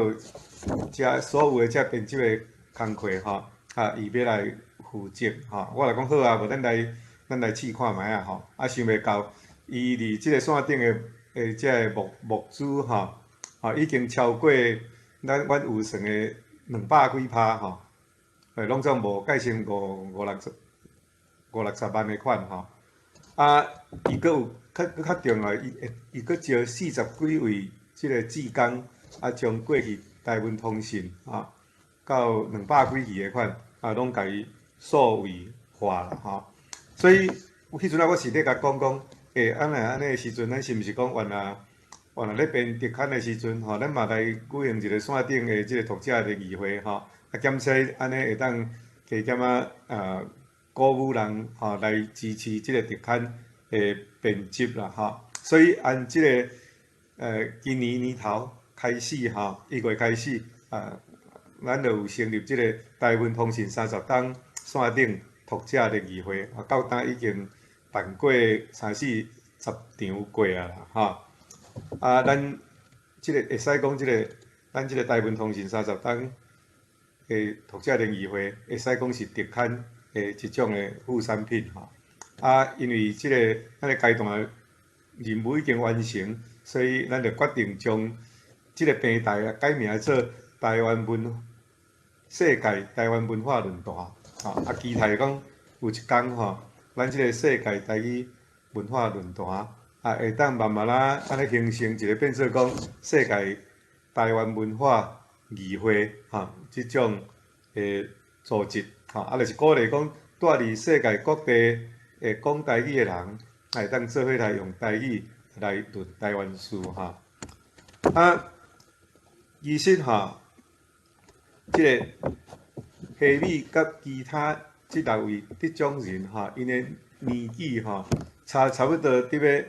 Speaker 2: 遮所有的遮编辑的工课吼，啊，伊欲来负责吼。我来讲好啊，无咱来试看觅啊吼。啊，想袂到伊伫这个线顶的遮个募资吼，吼，已经超过咱阮预算的200几趴吼，欸，拢总无计成五五六十五六十万的款吼。啊，伊阁有较阁较重要，伊阁招40几位这个志工，啊，将过去台文通讯啊，到200几期的款，啊，拢共伊数位化啦吼。所以，有彼阵啊，我是咧共讲讲，欸，按呢按呢的时阵，咱是毋是讲原来咧编特刊的时阵，吼，咱嘛来举行一个线顶的这个读者联谊会吼，啊，检测按呢会当加减仔啊，鼓舞人吼来支持这个特刊的编辑啦吼。所以按这个今年年头开始吼，1月开始啊，咱就有成立这个台文通讯30冬线顶读者联谊会，啊，到今已经办过三四十场过啊啦吼。啊，咱这个会使讲，这个咱这个台文通讯30冬的读者联谊会，会使讲是特刊的一种的副产品吼。啊，因为这个咱的阶段任务已经完成，所以咱就决定将这个平台啊改名做台湾文世界台湾文化论坛。吼，啊，期待讲有一天吼，咱这个世界台语文化论坛啊，会当慢慢仔按呢形成一个变做讲世界台湾文化议会吼，这种的组织吼，啊，就是鼓励讲蹛伫世界各地会讲台语的人，会当做伙来用台语来论台湾事吼。啊，其实吼，这个希米佮其他这六位得奖人吼，𪜶的年纪吼，差不多伫欲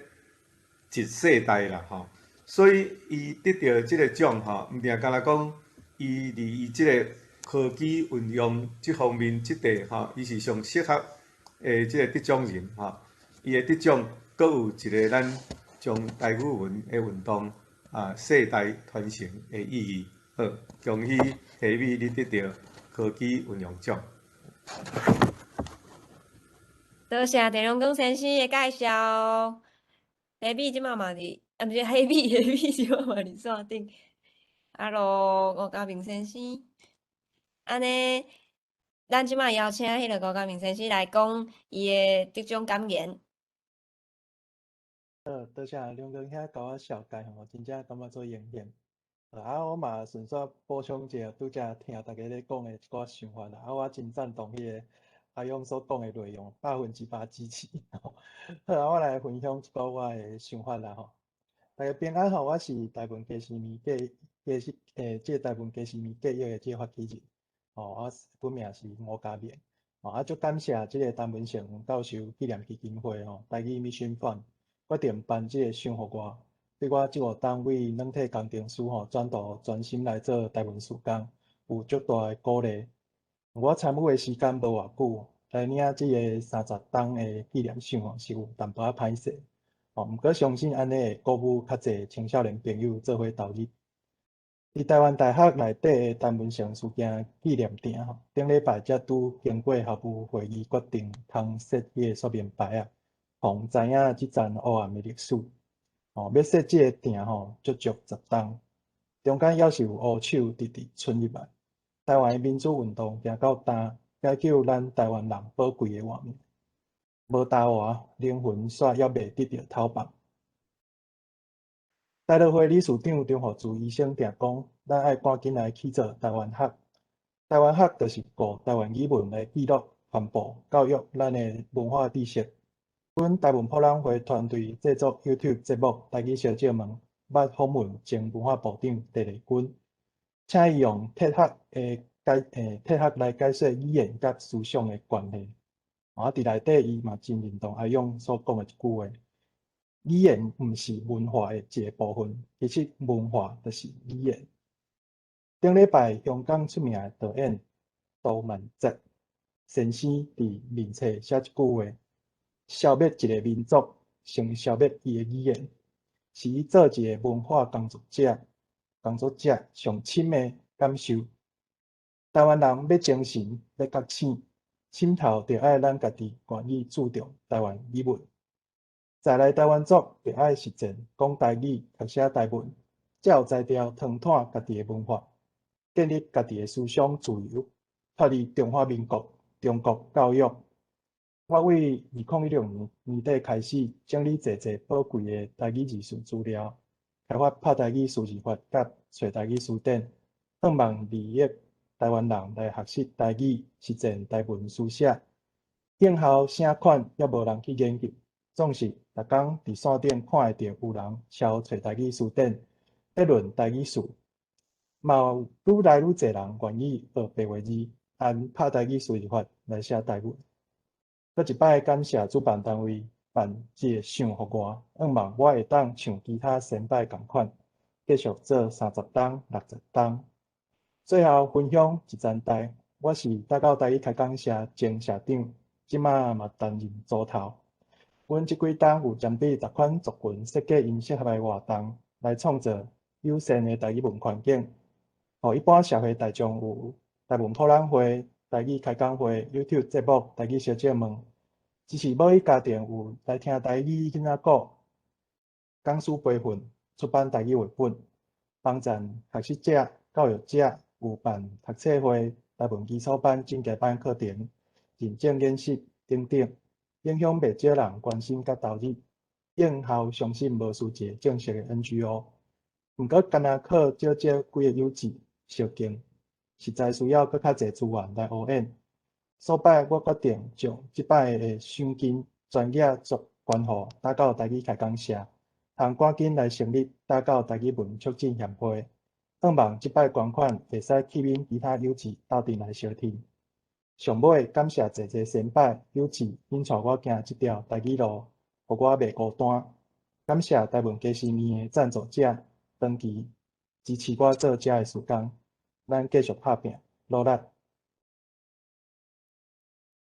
Speaker 2: 一世代啦吼，所以伊得著这个奖吼，毋定干焦讲伊伫伊这个科技运用这方面这块吼，伊是上适合的这个得奖人吼。伊的得奖，阁有一个咱将台语文的运动啊世代传承的意义。好，恭喜希米你得著科技运用奖。
Speaker 1: 多谢郑荣光先生的介绍。希米这马嘛伫，啊，毋是希米，希米这马嘛伫线顶。Hello，吴家明先生。按呢，咱这马邀请彼个吴家明先生来讲伊的得奖感言。
Speaker 18: 好，多谢梁光兄共我绍介吼，我真正感觉足荣幸。啊，我嘛顺续补充一下，拄才听大家咧讲的一寡想法啦。啊，我真赞同彼个阿勇所讲的内容，100%支持。好啊，我来分享一寡我的想法啦吼。大家平安吼，我是台文家私物计家私，这个台文家私物计约的这个发起人。吼，我本名是吴家明。吼，啊，足感謝這個陳文成教授紀念基金會吼，台語 Mission Fund 決定頒這個賞予我，對我這個單位軟體工程師吼，轉到專心來做台文事工，有足大的鼓勵。我參與的時間無偌久，來領這個30冬的紀念賞吼，是有淡薄仔歹勢。吼，毋過相信按呢會鼓舞較濟青少年朋友做伙投入。佇台灣大學內底的陳文成事件紀念亭吼，頂禮拜才拄經過校務會議決定，通設彼个說明牌仔，予人知影這層黑暗的歷史。吼，欲設這个亭吼，足足10冬，中間猶是有烏手直直伸入來。台灣的民主運動行到今，解救咱台灣人寶貴的活命。無台灣，靈魂煞猶未得著透放。台樂會理事長張富珠醫生定講，咱愛趕緊來起做台灣學。台灣學就是顧台灣語文來記錄、傳播、教育咱的文化知識。阮台文博覽會團隊製作 YouTube 節目《台語小借問》，捌訪問前文化部長鄭麗君，請伊用哲學的解哲學來解說語言佮思想的關係。啊，佇內底伊嘛真認同阿勇所講的一句話：語言毋是文化的一個部分，其實文化就是語言。頂禮拜香港出名的導演杜汶澤先生佇面冊寫一句話：消滅一個民族，先消滅伊的語言，是伊做一個文化工作者上深的感受。台灣人欲精神，欲覺醒，心頭就愛咱家己願意注重台灣語文。在來台灣族就愛實踐講台語、讀寫台文，才有才調騰拓家己的文化，建立家己的思想自由，脫離中華民國、中國教育。我為2016年年底開始整理濟濟寶貴的台語字詞資料，開發拍台語輸入法佮揣台語辭典，向望利益台灣人來學習台語，實踐台文書寫。應校啥款猶無人去研究，總是逐工佇線頂看會著有人抄揣台語辭典，咧論台語詞，嘛有愈來愈濟人願意學白話字，按拍台語輸入法來寫台文。閣一擺感謝主辦單位辦這個賞予我，向望我會當像其他先輩仝款，繼續做30冬、60冬。最後分享一層代，我是大到台語開講社前社長，這馬嘛擔任組頭。阮這幾冬有針對逐款族群設計𪜶適合的活動，來創造友善的台語文環境，予一般社會大眾有台文博覽會、台語開講會、YouTube 節目、台語小借問，只是某一家庭有來聽台語囡仔鼓、講師培訓、出版台語繪本，幫贊學習者、教育者有辦讀冊會、台文基礎班、進階班課程、認證演習等等，影響袂少人關心佮投入。應校相信無輸一个正式的 NGO，毋過干焦靠少少幾个友志相敬，實在需要閣較濟資源來呵掩。所擺我決定將這擺的賞金全額作捐予打狗台語開講社，通趕緊來成立打狗台語文促進協會，向望這擺捐款會使吸引其他友志鬥陣來相挺。上尾感謝濟濟先輩友志引帶我行這條台語路，予我袂孤單。感謝台文家私麵的贊助者長期支持我做遮的事工，咱繼續拍拚，努力。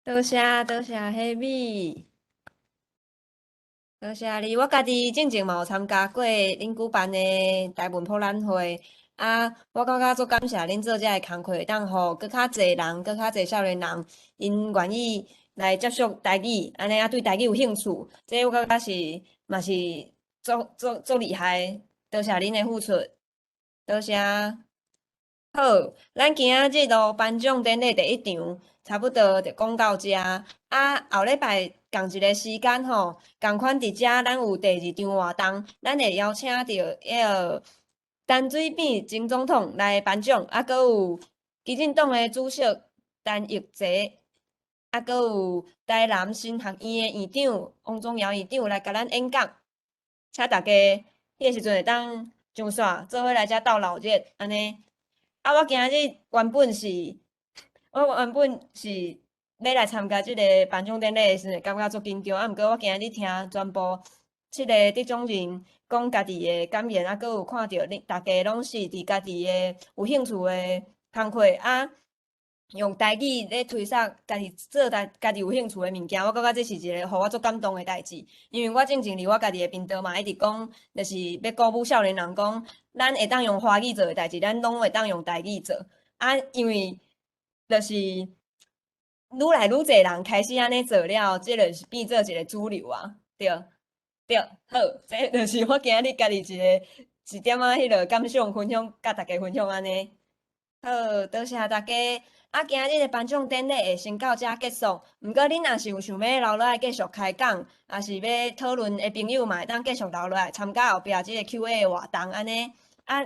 Speaker 1: 多謝多謝黑米，多謝你。我家己進前嘛有參加過恁舉辦的台文博覽會，啊，我感覺足感謝恁做遮个工課，會當予閣較濟人，閣較濟少年人，𪜶願意來接觸台語，按呢啊對台語有興趣，這我感覺是嘛是足足足厲害。多謝恁的付出，多謝。好，咱今仔日咯頒獎典禮第一場，差不多就講到遮。啊，後禮拜仝一个時間吼，仝款佇遮咱有第二場活動，咱會邀請著彼个陳水扁前總統來頒獎，啊，閣有基進黨的主席陳玉濟，啊，閣有台南神學院的院長王宗堯院長來共咱演講，請大家彼个時陣會當上線，做伙來遮鬥鬧熱，按呢。啊，我今仔日原本是我原本是欲來參加這个頒獎典禮的時陣，感覺足緊張，啊，毋過我今日聽全部七个得獎人講家己的感言，啊，閣有看著恁逐家攏是佇家己的有興趣的工課，啊，用台語咧推捒家己做家己有興趣的物件，我感覺這是一个予我足感動的代誌。因為我進前佇我家己的頻道嘛，一直講，就是欲鼓舞少年人講，咱會當用華語做的代誌，咱攏會當用台語做。啊，因為就是愈來愈濟人開始按呢做了，這就是變做一个主流啊，對對，好，這就是我今日家己一个一點仔彼落感想分享，佮大家分享按呢。好，多謝大家。啊，今日的頒獎典禮會先到遮結束。毋過，恁若是有想欲留落來繼續開講，抑是欲討論的朋友，嘛會當繼續留落來參加後壁這个 Q&A 的活動，按呢。啊，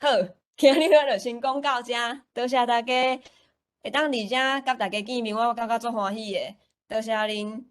Speaker 1: 好，今日我就先講到遮，多謝大家會當佇遮佮大家見面，我感覺足歡喜的。多謝恁。